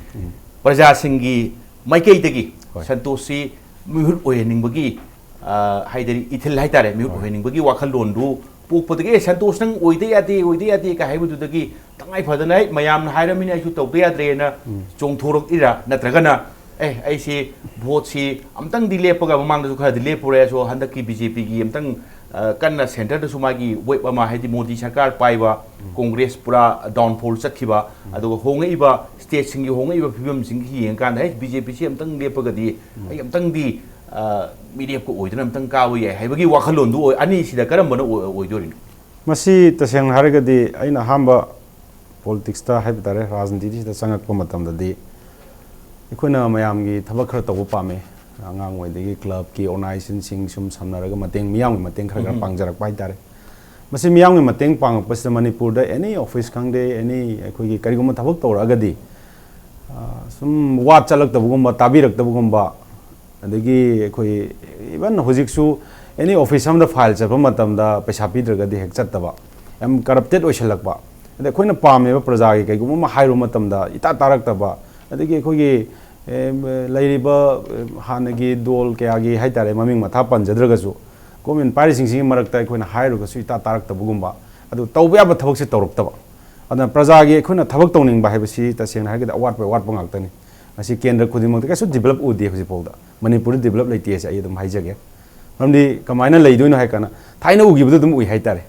ꯄ꯭ꯔꯖꯥꯁꯤꯡꯒꯤ ꯃꯥꯏꯀꯩꯗꯒꯤ ꯍꯣꯏ꯫ ꯁꯟꯇꯣꯁꯁꯤ ꯃꯤꯍꯨꯠ ꯑꯣꯏꯍꯟꯅꯤꯡꯕꯒꯤ, ꯑ, ꯍꯥꯏꯗꯤ ꯏꯊꯤꯜ ꯍꯥꯏꯇꯥꯔꯦ, ꯃꯤꯍꯨꯠ ꯑꯣꯏꯍꯟꯅꯤꯡꯕꯒꯤ ꯋꯥꯈꯜꯂꯣꯟꯗꯨ ꯄꯣꯛꯄꯗꯒꯤ, "ꯑꯦ, ꯁꯟꯇꯣꯁ, ꯅꯪ ꯑꯣꯏꯗ ꯌꯥꯗꯦ, ꯑꯣꯏꯗ ꯌꯥꯗꯦ" ꯀ ꯍꯥꯏꯕꯗꯨꯗꯒꯤ ꯇꯉꯥꯏ ꯐꯗꯅ, "ꯍꯦꯛ ꯃꯌꯥꯝꯅ ꯍꯥꯏꯔꯃꯤꯅ ꯑꯩꯁꯨ ꯇꯧꯗ ꯌꯥꯗ꯭ꯔꯦꯅ" ꯆꯣꯡꯊꯣꯔꯛꯏꯔꯥ, ꯅꯠꯇ꯭ꯔꯒꯅ, "ꯑꯦ, ꯑꯩꯁꯤ ꯚꯣꯠꯁꯤ ꯑꯝꯇꯪꯗꯤ ꯂꯦꯞꯄꯒ, ꯃꯃꯥꯡꯗꯁꯨ ꯈꯔꯗꯤ ꯂꯦꯞꯄꯨꯔꯦ, ꯑꯁꯣ ꯍꯟꯗꯛꯀꯤ ꯕꯤ ꯖꯦ ꯄꯤꯒꯤ ꯑꯝꯇꯪ, ꯑ, ꯀꯟꯅ ꯁꯦꯟꯇꯔꯗꯁꯨ ꯃꯥꯒꯤ ꯋꯦꯕ ꯑꯃ, ꯍꯥꯏꯗꯤ ꯃꯣꯗꯤ ꯁꯔꯀꯥꯔ ꯄꯥꯏꯕ, ꯀꯣꯡꯒ꯭ꯔꯦꯁ ꯄꯨꯔꯥ ꯗꯥꯎꯟꯐꯣꯜ ꯆꯠꯈꯤꯕ, ꯑꯗꯨꯒ ꯍꯣꯡꯉꯛꯏꯕ ꯁ꯭ꯇꯦꯠꯁꯤꯡꯒꯤ ꯍꯣꯡꯉꯛꯏꯕ ꯐꯤꯕꯝꯁꯤꯡꯁꯤ ꯌꯦꯡꯉꯀꯥꯟꯗ, ꯍꯦ, ꯕꯤ ꯖꯦ ꯄꯤꯁꯤ ꯑꯝꯇꯪ ꯂꯦꯞꯄꯒꯗꯤ ꯑꯩ ꯑꯝꯇꯪꯗꯤ, ꯑ, ꯃꯤꯔꯦꯞꯀ ꯑꯣꯏꯗꯅ ꯑꯝꯇꯪ ꯀꯥꯕ ꯌꯥꯏ" ꯍꯥꯏꯕꯒꯤ ꯋꯥꯈꯜꯂꯣꯟꯗꯨ ꯑꯣꯏ-, ꯑꯅꯤꯁꯤꯗ ꯀꯔꯝꯕꯅ ꯑꯣꯏ-, ꯑꯣꯏꯗꯣꯔꯤꯅꯣ? ꯃꯁꯤ ꯇꯁꯦꯡꯅ ꯍꯥꯏꯔꯒꯗꯤ ꯑꯩꯅ ꯑꯍꯥꯟꯕ ꯄꯣꯂꯤꯇꯤꯛꯁꯇ ꯍꯥꯏꯕ ꯇꯥꯔꯦ, ꯔꯥꯖꯅꯤꯇꯤꯁꯤꯗ ꯆꯪꯉꯛꯄ ꯃꯇꯝꯗꯗꯤ ꯑꯩꯈꯣꯏꯅ ꯃꯌꯥꯝꯒꯤ ꯊꯕꯛ ꯈꯔ ꯇꯧꯕ ꯄꯥꯝꯃꯦ꯫ ꯑꯉꯥꯡ ꯑꯣꯏꯗꯒꯤ ꯀ꯭ꯂꯕꯀꯤ ꯑꯣꯔꯒꯅꯥꯏꯖꯦꯁꯟꯁꯤꯡ ꯁꯨꯝ ꯁꯝꯅꯔꯒ ꯃꯇꯦꯡ, ꯃꯤꯌꯥꯝꯒꯤ ꯃꯇꯦꯡ ꯈꯔ ꯈꯔ ꯎꯝ꯫ ꯄꯥꯡꯖꯔꯛꯄ ꯍꯥꯏꯇꯥꯔꯦ꯫ ꯃꯁꯤ ꯃꯤꯌꯥꯝꯒꯤ ꯃꯇꯦꯡ ꯄꯥꯡꯉꯛꯄꯁꯤꯗ ꯃꯅꯤꯄꯨꯔꯗ ꯑꯦꯅꯤ ꯑꯣꯐꯤꯁ ꯈꯪꯗꯦ, ꯑꯦꯅꯤ ꯑꯩꯈꯣꯏꯒꯤ ꯀꯔꯤꯒꯨꯝꯕ ꯊꯕꯛ ꯇꯧꯔꯛꯑꯒꯗꯤ, ꯑ, ꯁꯨꯝ ꯋꯥꯠ ꯆꯠꯂꯛꯇꯕꯒꯨꯝꯕ, ꯇꯥꯕꯤꯔꯛꯇꯕꯒꯨꯝꯕ, ꯑꯗꯒꯤ ꯑꯩꯈꯣꯏ even ꯍꯧꯖꯤꯛꯁꯨ ꯑꯦꯅꯤ ꯑꯣꯐꯤꯁ ꯑꯃꯗ ꯐꯥꯏꯜ ꯆꯠꯄ ꯃꯇꯝꯗ ꯄꯩꯁꯥ ꯄꯤꯗ꯭ꯔꯒꯗꯤ ꯍꯦꯛ ꯆꯠꯇꯕ, ꯌꯥꯝ ꯀꯔꯞꯇꯦꯠ ꯑꯣꯏꯁꯜꯂꯛꯄ, ꯑꯗꯩ ꯑꯩꯈꯣꯏꯅ ꯄꯥꯝꯃꯤꯕ ꯄ꯭ꯔꯖꯥꯒꯤ ꯀꯩꯒꯨꯝꯕ ꯑꯃ ꯍꯥꯏꯔꯨꯕ ꯃꯇꯝꯗ ꯏꯇꯥ ꯇꯥꯔꯛꯇꯕ, ꯑꯗꯒꯤ ꯑꯩꯈꯣꯏꯒꯤ, ꯑꯦ, ꯂꯩꯔꯤꯕ, ꯑꯦ, ꯍꯥꯟꯅꯒꯤ ꯗꯣꯜ ꯀꯌꯥꯒꯤ ꯍꯥꯏꯇꯥꯔꯦ, ꯃꯃꯤꯡ ꯃꯊꯥ ꯄꯟꯖꯗ꯭ꯔꯒꯁꯨ, ꯒꯣꯔꯃꯦꯟ ꯄꯥꯏꯔꯤꯁꯤꯡꯁꯤꯒꯤ ꯃꯔꯛꯇ ꯑꯩꯈꯣꯏꯅ ꯍꯥꯏꯔꯨꯔꯒꯁꯨ ꯏꯇꯥ ꯇꯥꯔꯛꯇꯕꯒꯨꯝꯕ, ꯑꯗꯨ ꯇꯧꯕ ꯌꯥꯕ ꯊꯕꯛꯁꯦ ꯇꯧꯔꯛꯇꯕ꯫ ꯑꯗꯨꯅ ꯄ꯭ꯔꯖꯥꯒꯤ ꯑꯩꯈꯣꯏꯅ ꯊꯕꯛ ꯇꯧꯅꯤꯡꯕ ꯍꯥꯏꯕꯁꯤ ꯇꯁꯦꯡꯅ ꯍꯥꯏꯔꯒꯗꯤ ꯑꯋꯥꯠꯄ ꯑꯋꯥꯠꯄ ꯉꯥꯛꯇꯅꯤ꯫ ꯉꯁꯤ ꯀꯦꯟꯗ꯭ꯔ ꯈꯨꯗꯤꯡꯃꯛꯇ ꯀꯩꯁꯨ ꯗꯤꯕꯂꯞ ꯎꯗꯦ ꯍꯧꯖꯤꯛꯐꯥꯎꯗ꯫ ꯃꯅꯤꯄꯨꯔꯗ ꯗꯤꯕꯂꯞ ꯂꯩꯇꯦ ꯍꯥꯏꯁꯦ ꯑꯩ ꯑꯗꯨꯝ ꯍꯥꯏꯖꯒꯦ꯫ ꯃꯔꯝꯗꯤ ꯀꯃꯥꯏꯅ ꯂꯩꯗꯣꯏꯅꯣ ꯍꯥꯏ ꯀꯥꯟꯗ, ꯊꯥꯏꯅ ꯎꯈꯤꯕꯗꯨ ꯑꯗꯨꯝ ꯎꯏ ꯍꯥꯏꯇꯥꯔꯦ꯫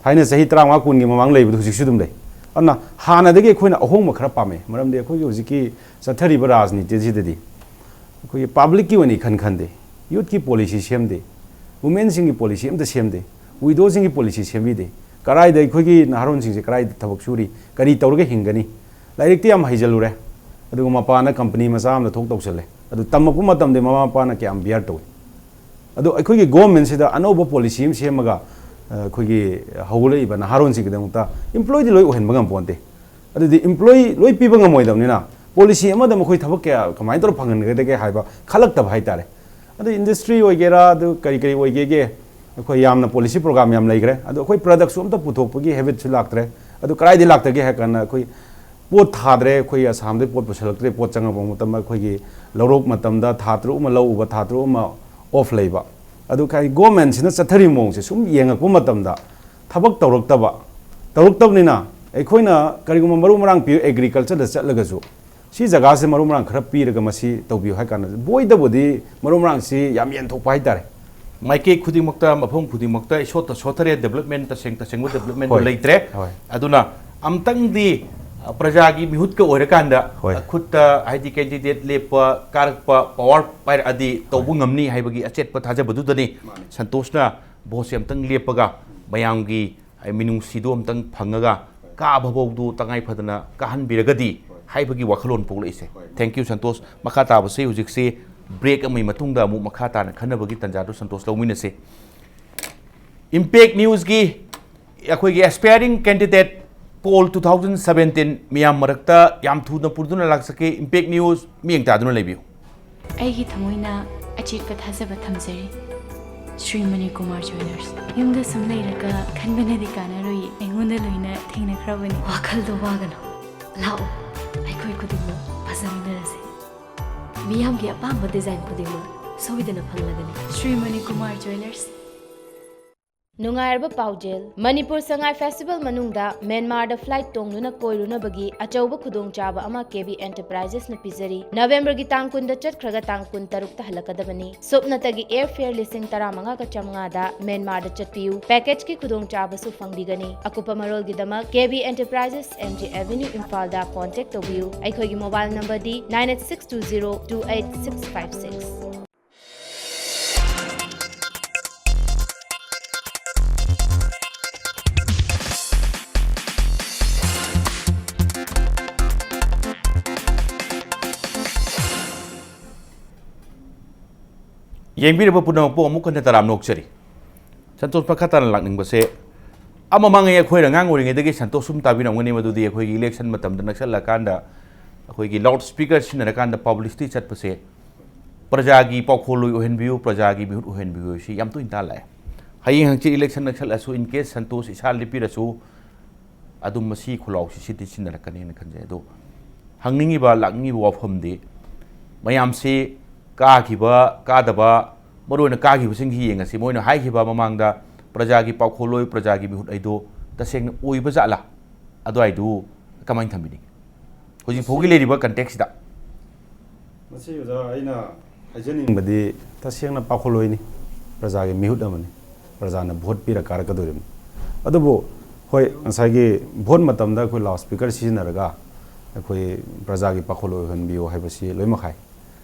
ꯊꯥꯏꯅ ꯆꯍꯤ ꯇꯔꯥꯃꯉꯥ ꯀꯨꯟꯒꯤ ꯃꯃꯥꯡ ꯂꯩꯕꯗꯨ ꯍꯧꯖꯤꯛꯁꯨ ꯑꯗꯨꯝ ꯂꯩ꯫ ꯑꯗꯨꯅ ꯍꯥꯟꯅꯗꯒꯤ ꯑꯩꯈꯣꯏꯅ ꯑꯍꯣꯡꯕ ꯈꯔ ꯄꯥꯝꯃꯦ꯫ ꯃꯔꯝꯗꯤ ꯑꯩꯈꯣꯏꯒꯤ ꯍꯧꯖꯤꯛꯀꯤ ꯆꯠꯊꯔꯤꯕ ꯔꯥꯖꯅꯤꯇꯤꯁꯤꯗꯗꯤ ꯑꯩꯈꯣꯏꯒꯤ ꯄꯥꯕ꯭ꯂꯤꯛꯀꯤ ꯑꯣꯏꯅ ꯏꯈꯟ ꯈꯟꯗꯦ, ꯌꯨꯠꯀꯤ ꯄꯣꯂꯤꯁꯤ ꯁꯦꯝꯗꯦ, ꯋꯨꯃꯦꯟꯁꯤꯡꯒꯤ ꯄꯣꯂꯤꯁꯤ ꯑꯝꯇ ꯁꯦꯝꯗꯦ, ꯋꯤꯗꯣꯁꯤꯡꯒꯤ ꯄꯣꯂꯤꯁꯤ ꯁꯦꯝꯕꯤꯗꯦ꯫ ꯀꯔꯥꯏꯗ ꯑꯩꯈꯣꯏꯒꯤ ꯅꯍꯥꯔꯣꯟꯁꯤꯡꯁꯦ ꯀꯔꯥꯏꯗ ꯊꯕꯛ ꯁꯨꯔꯤ, ꯀꯔꯤ ꯇꯧꯔꯒ ꯍꯤꯡꯒꯅꯤ? ꯂꯥꯏꯔꯤꯛꯇꯤ ꯌꯥꯝ ꯍꯩꯖꯜꯂꯨꯔꯦ, ꯑꯗꯨꯒ ꯃꯄꯥꯟꯗ ꯀꯝꯄꯅꯤ ꯃꯆꯥ ꯑꯃꯗ ꯊꯣꯛ ꯇꯧꯁꯜꯂꯦ꯫ ꯑꯗꯨ ꯇꯝꯃꯛꯄ ꯃꯇꯝꯗ ꯃꯃꯥ ꯃꯄꯥꯅ ꯀꯌꯥꯝ ꯕꯤꯌꯔ ꯇꯧꯏ? ꯑꯗꯣ ꯑꯩꯈꯣꯏꯒꯤ ꯒꯣꯔꯃꯦꯟꯁꯤꯗ ꯑꯅꯧꯕ ꯄꯣꯂꯤꯁꯤ ꯑꯃ ꯁꯦꯝꯃꯒ, ꯑ, ꯑꯩꯈꯣꯏꯒꯤ ꯍꯧꯒꯠꯂꯛꯏꯕ ꯅꯍꯥꯔꯣꯟꯁꯤꯡꯒꯤꯗꯃꯛꯇ ꯏꯝꯄ꯭ꯂꯣꯏꯗꯤ ꯂꯣꯏ ꯑꯣꯏꯍꯟꯕ ꯉꯝꯄꯣꯟꯇꯦ꯫ ꯑꯗꯨꯗꯤ ꯏꯝꯄ꯭ꯂꯣꯏ ꯂꯣꯏ ꯄꯤꯕ ꯉꯝꯃꯣꯏꯗꯕꯅꯤꯅ, ꯄꯣꯂꯤꯁꯤ ꯑꯃꯗ ꯃꯈꯣꯏ ꯊꯕꯛ ꯀꯌꯥ ꯀꯃꯥꯏꯅ ꯇꯧꯔ ꯐꯪꯍꯟꯒꯗꯒꯦ ꯍꯥꯏꯕ ꯈꯜꯂꯛꯇꯕ ꯍꯥꯏꯇꯥꯔꯦ꯫ ꯑꯗꯨ ꯏꯟꯗꯁꯇ꯭ꯔꯤ ꯑꯣꯏꯒꯦꯔꯥ, ꯑꯗꯨ ꯀꯔꯤ ꯀꯔꯤ ꯑꯣꯏꯒꯦꯒꯦ, ꯑꯩꯈꯣꯏ ꯌꯥꯝꯅ ꯄꯣꯂꯤꯁꯤ ꯄ꯭ꯔꯣꯒ꯭ꯔꯥꯝ ꯌꯥꯝ ꯂꯩꯈ꯭ꯔꯦ꯫ ꯑꯗꯣ ꯑꯩꯈꯣꯏ ꯄ꯭ꯔꯗꯛꯁꯨ ꯑꯝꯇ ꯄꯨꯊꯣꯛꯄꯒꯤ ꯍꯦꯕꯤꯠꯁꯨ ꯂꯥꯛꯇ꯭ꯔꯦ꯫ ꯑꯗꯨ ꯀꯗꯥꯏꯗꯒꯤ ꯂꯥꯛꯇꯒꯦ ꯍꯥꯏ ꯀꯥꯟꯗ, ꯑꯩꯈꯣꯏ ꯄꯣꯠ ꯊꯥꯗ꯭ꯔꯦ, ꯑꯩꯈꯣꯏ ꯑꯁꯥꯝꯗꯒꯤ ꯄꯣꯠ ꯄꯨꯁꯜꯂꯛꯇ꯭ꯔꯦ, ꯄꯣꯠ ꯆꯪꯉꯛꯄ ꯃꯇꯝꯗ ꯑꯩꯈꯣꯏꯒꯤ ꯂꯧꯔꯣꯛ ꯃꯇꯝꯗ ꯊꯥ ꯇꯔꯨꯛ ꯑꯃ ꯂꯧ ꯎꯕ, ꯊꯥ ꯇꯔꯨꯛ ꯑꯃ ꯑꯣꯐ ꯂꯩꯕ꯫ ꯑꯗꯨ ꯀꯩ ꯒꯣꯔꯃꯦꯟꯁꯤꯅ ꯆꯠꯊꯔꯤꯕ ꯃꯑꯣꯡꯁꯦ ꯁꯨꯝ ꯌꯦꯡꯉꯛꯄ ꯃꯇꯝꯗ, ꯊꯕꯛ ꯇꯧꯔꯛꯇꯕ, ꯇꯧꯔꯛꯇꯕꯅꯤꯅ ꯑꯩꯈꯣꯏꯅ ꯀꯔꯤꯒꯨꯝꯕ ꯃꯔꯨ ꯃꯔꯥꯡ ꯄꯤꯕ ꯑꯦꯒ꯭ꯔꯤꯀꯜꯆꯔꯗ ꯆꯠꯂꯒꯁꯨ, ꯁꯤ ꯖꯒꯥꯁꯦ ꯃꯔꯨ ꯃꯔꯥꯡ ꯈꯔ ꯄꯤꯔꯒ ꯃꯁꯤ ꯇꯧꯕꯤꯌꯨ ꯍꯥꯏ ꯀꯥꯟꯗ, ꯕꯣꯏꯗꯕꯨꯗꯤ ꯃꯔꯨ ꯃꯔꯥꯡꯁꯤ ꯌꯥꯝ ꯌꯦꯟꯊꯣꯛꯄ ꯍꯥꯏꯇꯥꯔꯦ꯫ ꯃꯥꯏꯀꯩ ꯈꯨꯗꯤꯡꯃꯛꯇ, ꯃꯐꯝ ꯈꯨꯗꯤꯡꯃꯛꯇ ꯏꯁꯣꯠꯇ ꯁꯣꯠꯊꯔꯦ, ꯗꯦꯕꯂꯞꯃꯦꯟ, ꯇꯁꯦꯡ ꯇꯁꯦꯡꯕ ꯗꯦꯕꯂꯞꯃꯦꯟꯗꯨ ꯍꯣꯏ꯫ ꯂꯩꯇ꯭ꯔꯦ꯫ ꯍꯣꯏ꯫ ꯑꯗꯨꯅ ꯑꯝꯇꯪꯗꯤ, ꯑ, ꯄ꯭ꯔꯖꯥꯒꯤ ꯃꯤꯍꯨꯠꯀ ꯑꯣꯏꯔꯀꯥꯟꯗ, ꯍꯣꯏ꯫ ꯑ, ꯈꯨꯠꯇ ꯍꯥꯏꯗꯤ ꯀꯦꯟꯗꯤꯗꯦꯠ ꯂꯦꯞꯄ, ꯀꯥꯔꯛꯄ, ꯄꯋꯥꯔ ꯄꯥꯏꯔꯛꯑꯗꯤ ꯇꯧꯕ ꯍꯣꯏ꯫ ꯉꯝꯅꯤ ꯍꯥꯏꯕꯒꯤ ꯑꯆꯦꯠꯄ ꯊꯥꯖꯕꯗꯨꯗꯅꯤ ꯃꯥꯅꯤ꯫ ꯁꯟꯇꯣꯁꯅ ꯚꯣꯠꯁꯦ ꯑꯝꯇꯪ ꯂꯦꯞꯄꯒ ꯃꯌꯥꯝꯒꯤ ꯍꯥꯏ, ꯃꯤꯅꯨꯡꯁꯤꯗꯨ ꯑꯝꯇꯪ ꯐꯪꯉꯒ ꯀꯥꯕ ꯐꯥꯎꯗꯨ ꯇꯉꯥꯏ ꯐꯗꯅ ꯀꯥꯍꯟꯕꯤꯔꯒꯗꯤ ꯍꯣꯏ꯫ ꯍꯥꯏꯕꯒꯤ ꯋꯥꯈꯜꯂꯣꯟ ꯄꯣꯛꯂꯛꯏꯁꯦ꯫ Thank you, Santosh. ꯃꯈꯥ ꯇꯥꯕꯁꯦ ꯍꯧꯖꯤꯛꯁꯦ break ꯑꯃꯒꯤ ꯃꯇꯨꯡꯗ ꯑꯃꯨꯛ ꯃꯈꯥ ꯇꯥꯅ ꯈꯟꯅꯕꯒꯤ ꯇꯥꯟꯖꯥꯗꯨ, ꯁꯟꯇꯣꯁ, ꯂꯧꯃꯤꯟꯅꯁꯦ꯫ Impact Newsꯀꯤ ꯑꯩꯈꯣꯏꯒꯤ aspiring candidate poll two thousand seventeen ꯃꯤꯌꯥꯝ ꯃꯔꯛꯇ ꯌꯥꯝ ꯊꯨꯅ ꯄꯨꯗꯨꯅ ꯂꯥꯛꯆꯈꯤ꯫ Impact News ꯃꯤꯠꯌꯦꯡ ꯇꯥꯗꯨꯅ ꯂꯩꯕꯤꯌꯨ꯫ ꯑꯩꯒꯤ ꯊꯃꯣꯏꯅ ꯑꯆꯦꯠꯄ ꯊꯥꯖꯕ ꯊꯝꯖꯔꯤ꯫ ꯁ꯭ꯔꯤ ꯃꯅꯤꯀꯨꯃꯥꯔ ꯖ꯭ꯋꯦꯂꯔꯁ꯫ ꯌꯨꯝꯗ ꯁꯨꯝ ꯂꯩꯔꯒ ꯈꯟꯕꯅꯗꯤ ꯀꯥꯟꯅꯔꯣꯏꯌꯦ, ꯑꯩꯉꯣꯟꯗ ꯂꯣꯏꯅ ꯊꯦꯡꯅꯈ꯭ꯔꯕꯅꯤ꯫ ꯋꯥꯈꯜꯗꯣ ꯋꯥꯒꯅꯨ, ꯂꯥꯛꯑꯣ, ꯑꯩꯈꯣꯏ ꯈꯨꯗꯤꯡꯃꯛ ꯐꯖꯃꯤꯟꯅꯔꯁꯤ꯫ ꯃꯤꯌꯥꯝꯒꯤ ꯑꯄꯥꯝꯕ design ꯈꯨꯗꯤꯡꯃꯛ ꯁꯣꯏꯗꯅ ꯐꯪꯂꯒꯅꯤ꯫ ꯁ꯭ꯔꯤ ꯃꯅꯤꯀꯨꯃꯥꯔ ꯖ꯭ꯋꯦꯂꯔꯁ꯫ ꯅꯨꯡꯉꯥꯏꯔꯕ ꯄꯥꯎꯖꯦꯜ, ꯃꯅꯤꯄꯨꯔ ꯁꯉꯥꯏ ꯐꯦꯁꯇꯤꯚꯦꯜ ꯃꯅꯨꯡꯗ ꯃ꯭ꯌꯥꯟꯃꯥꯔꯗ flight ꯇꯣꯡꯗꯨꯅ ꯀꯣꯏꯔꯨꯅꯕꯒꯤ ꯑꯆꯧꯕ ꯈꯨꯗꯣꯡꯆꯥꯕ ꯑꯃ ꯀꯦ ꯕꯤ ꯑꯦꯟꯇꯔꯄ꯭ꯔꯥꯏꯖꯦꯁꯅ ꯄꯤꯖꯔꯤ꯫ ꯅꯕꯦꯝꯕꯔꯒꯤ ꯇꯥꯡ ꯀꯨꯟꯗ ꯆꯠꯈ꯭ꯔꯒ ꯇꯥꯡ ꯀꯨꯟꯇꯔꯨꯛꯇ ꯍꯜꯂꯛꯀꯗꯕꯅꯤ꯫ ꯁꯨꯞꯅꯇꯒꯤ air fare ꯂꯤꯁꯤꯡ ꯇꯔꯥꯃꯉꯥꯒ ꯆꯥꯝꯃꯉꯥꯗ ꯃ꯭ꯌꯥꯟꯃꯥꯔꯗ ꯆꯠꯄꯤꯌꯨ꯫ Packageꯀꯤ ꯈꯨꯗꯣꯡꯆꯥꯕꯁꯨ ꯐꯪꯕꯤꯒꯅꯤ꯫ ꯑꯀꯨꯞꯄ ꯃꯔꯣꯜꯒꯤꯗꯃꯛ ꯀꯦ ꯕꯤ ꯑꯦꯟꯇꯔꯄ꯭ꯔꯥꯏꯖꯦꯁ, ꯑꯦꯝ ꯖꯤ ꯑꯦꯚꯦꯅ꯭ꯌꯨ, ꯏꯝꯐꯥꯜꯗ contact ꯇꯧꯕꯤꯌꯨ꯫ ꯑꯩꯈꯣꯏꯒꯤ mobile numberꯗꯤ nine eight six two zero two eight six five six꯫ ꯌꯦꯡꯕꯤꯔꯕ ꯄꯨꯝꯅꯃꯛꯄꯨ ꯑꯃꯨꯛ ꯍꯟꯅ ꯇꯔꯥꯝꯅ ꯑꯣꯛꯆꯔꯤ꯫ ꯁꯟꯇꯣꯁ, ꯃꯈꯥ ꯇꯥꯅ ꯂꯥꯛꯅꯤꯡꯕꯁꯦ, ꯑꯃ ꯃꯃꯥꯡꯉꯩ ꯑꯩꯈꯣꯏꯅ ꯑꯉꯥꯡ ꯑꯣꯏꯔꯤꯉꯩꯗꯒꯤ ꯁꯟꯇꯣꯁ ꯁꯨꯝ ꯇꯥꯕꯤꯔꯝꯒꯅꯤ, ꯃꯗꯨꯗꯤ ꯑꯩꯈꯣꯏꯒꯤ election ꯃꯇꯝꯗ ꯅꯛꯁꯜꯂꯀꯥꯟꯗ ꯑꯩꯈꯣꯏꯒꯤ loud speaker ꯁꯤꯖꯤꯟꯅꯔꯀꯥꯟꯗ publicity ꯆꯠꯄꯁꯦ, "ꯄ꯭ꯔꯖꯥꯒꯤ ꯄꯥꯎꯈꯣꯜꯂꯣꯏ ꯑꯣꯏꯍꯟꯕꯤꯌꯨ, ꯄ꯭ꯔꯖꯥꯒꯤ ꯃꯤꯍꯨꯠ ꯑꯣꯏꯍꯟꯕꯤꯌꯨ" ꯁꯤ ꯌꯥꯝ ꯇꯣꯏꯅ ꯇꯥ ꯂꯥꯛꯑꯦ꯫ ꯍꯌꯦꯡ ꯍꯪꯆꯤꯠ election ꯅꯛꯁꯜꯂꯁꯨ, in case ꯁꯟꯇꯣꯁ ꯏꯁꯥ ꯂꯦꯞꯄꯤꯔꯁꯨ, ꯑꯗꯨꯝ ꯃꯁꯤ ꯈꯨꯜꯂꯥꯎꯁꯤ ꯁꯤꯗꯤ ꯁꯤꯟꯅꯔꯛꯀꯅꯤꯅ ꯈꯟꯖꯩ꯫ ꯑꯗꯣ ꯍꯪꯅꯤꯡꯉꯤꯕ, ꯂꯥꯛꯅꯤꯡꯉꯤꯕ ꯋꯥꯐꯝꯗꯤ, ꯃꯌꯥꯝꯁꯤ ꯀꯥꯈꯤꯕ, ꯀꯥꯗꯕ, ꯃꯔꯨꯑꯣꯏꯅ ꯀꯥꯈꯤꯕꯁꯤꯡꯁꯤ ꯌꯦꯡꯉꯁꯤ꯫ ꯃꯣꯏꯅ ꯍꯥꯏꯈꯤꯕ ꯃꯃꯥꯡꯗ "ꯄ꯭ꯔꯖꯥꯒꯤ ꯄꯥꯎꯈꯣꯜꯂꯣꯏ, ꯄ꯭ꯔꯖꯥꯒꯤ ꯃꯤꯍꯨꯠ" ꯍꯥꯏꯗꯣ ꯇꯁꯦꯡꯅ ꯑꯣꯏꯕ ꯖꯥꯠꯂꯥ? ꯑꯗꯨꯋꯥꯏꯗꯨ ꯀꯃꯥꯏꯅ ꯊꯝꯕꯤꯅꯤꯡꯉꯤ? ꯍꯧꯖꯤꯛ ꯐꯥꯎꯒꯤ ꯂꯩꯔꯤꯕ contextꯁꯤꯗ꯫ ꯃꯁꯤ, ꯑꯣꯖꯥ, ꯑꯩꯅ ꯍꯥꯏꯖꯅꯤꯡꯕꯗꯤ, ꯇꯁꯦꯡꯅ ꯄꯥꯎꯈꯣꯜꯂꯣꯏꯅꯤ, ꯄ꯭ꯔꯖꯥꯒꯤ ꯃꯤꯍꯨꯠ ꯑꯃꯅꯤ, ꯄ꯭ꯔꯖꯥꯅ vote ꯄꯤꯔ ꯀꯥꯔꯛꯀꯗꯧꯔꯤꯕꯅꯤ꯫ ꯑꯗꯨꯕꯨ ꯍꯣꯏ, ꯉꯁꯥꯏꯒꯤ vote ꯃꯇꯝꯗ ꯑꯩꯈꯣꯏ loud speaker ꯁꯤꯖꯤꯟꯅꯔꯒ ꯑꯩꯈꯣꯏ "ꯄ꯭ꯔꯖꯥꯒꯤ ꯄꯥꯎꯈꯣꯜꯂꯣꯏ ꯑꯣꯏꯍꯟꯕꯤꯌꯨ" ꯍꯥꯏꯕꯁꯤ ꯂꯣꯏꯅꯃꯛ ꯍꯥꯏ꯫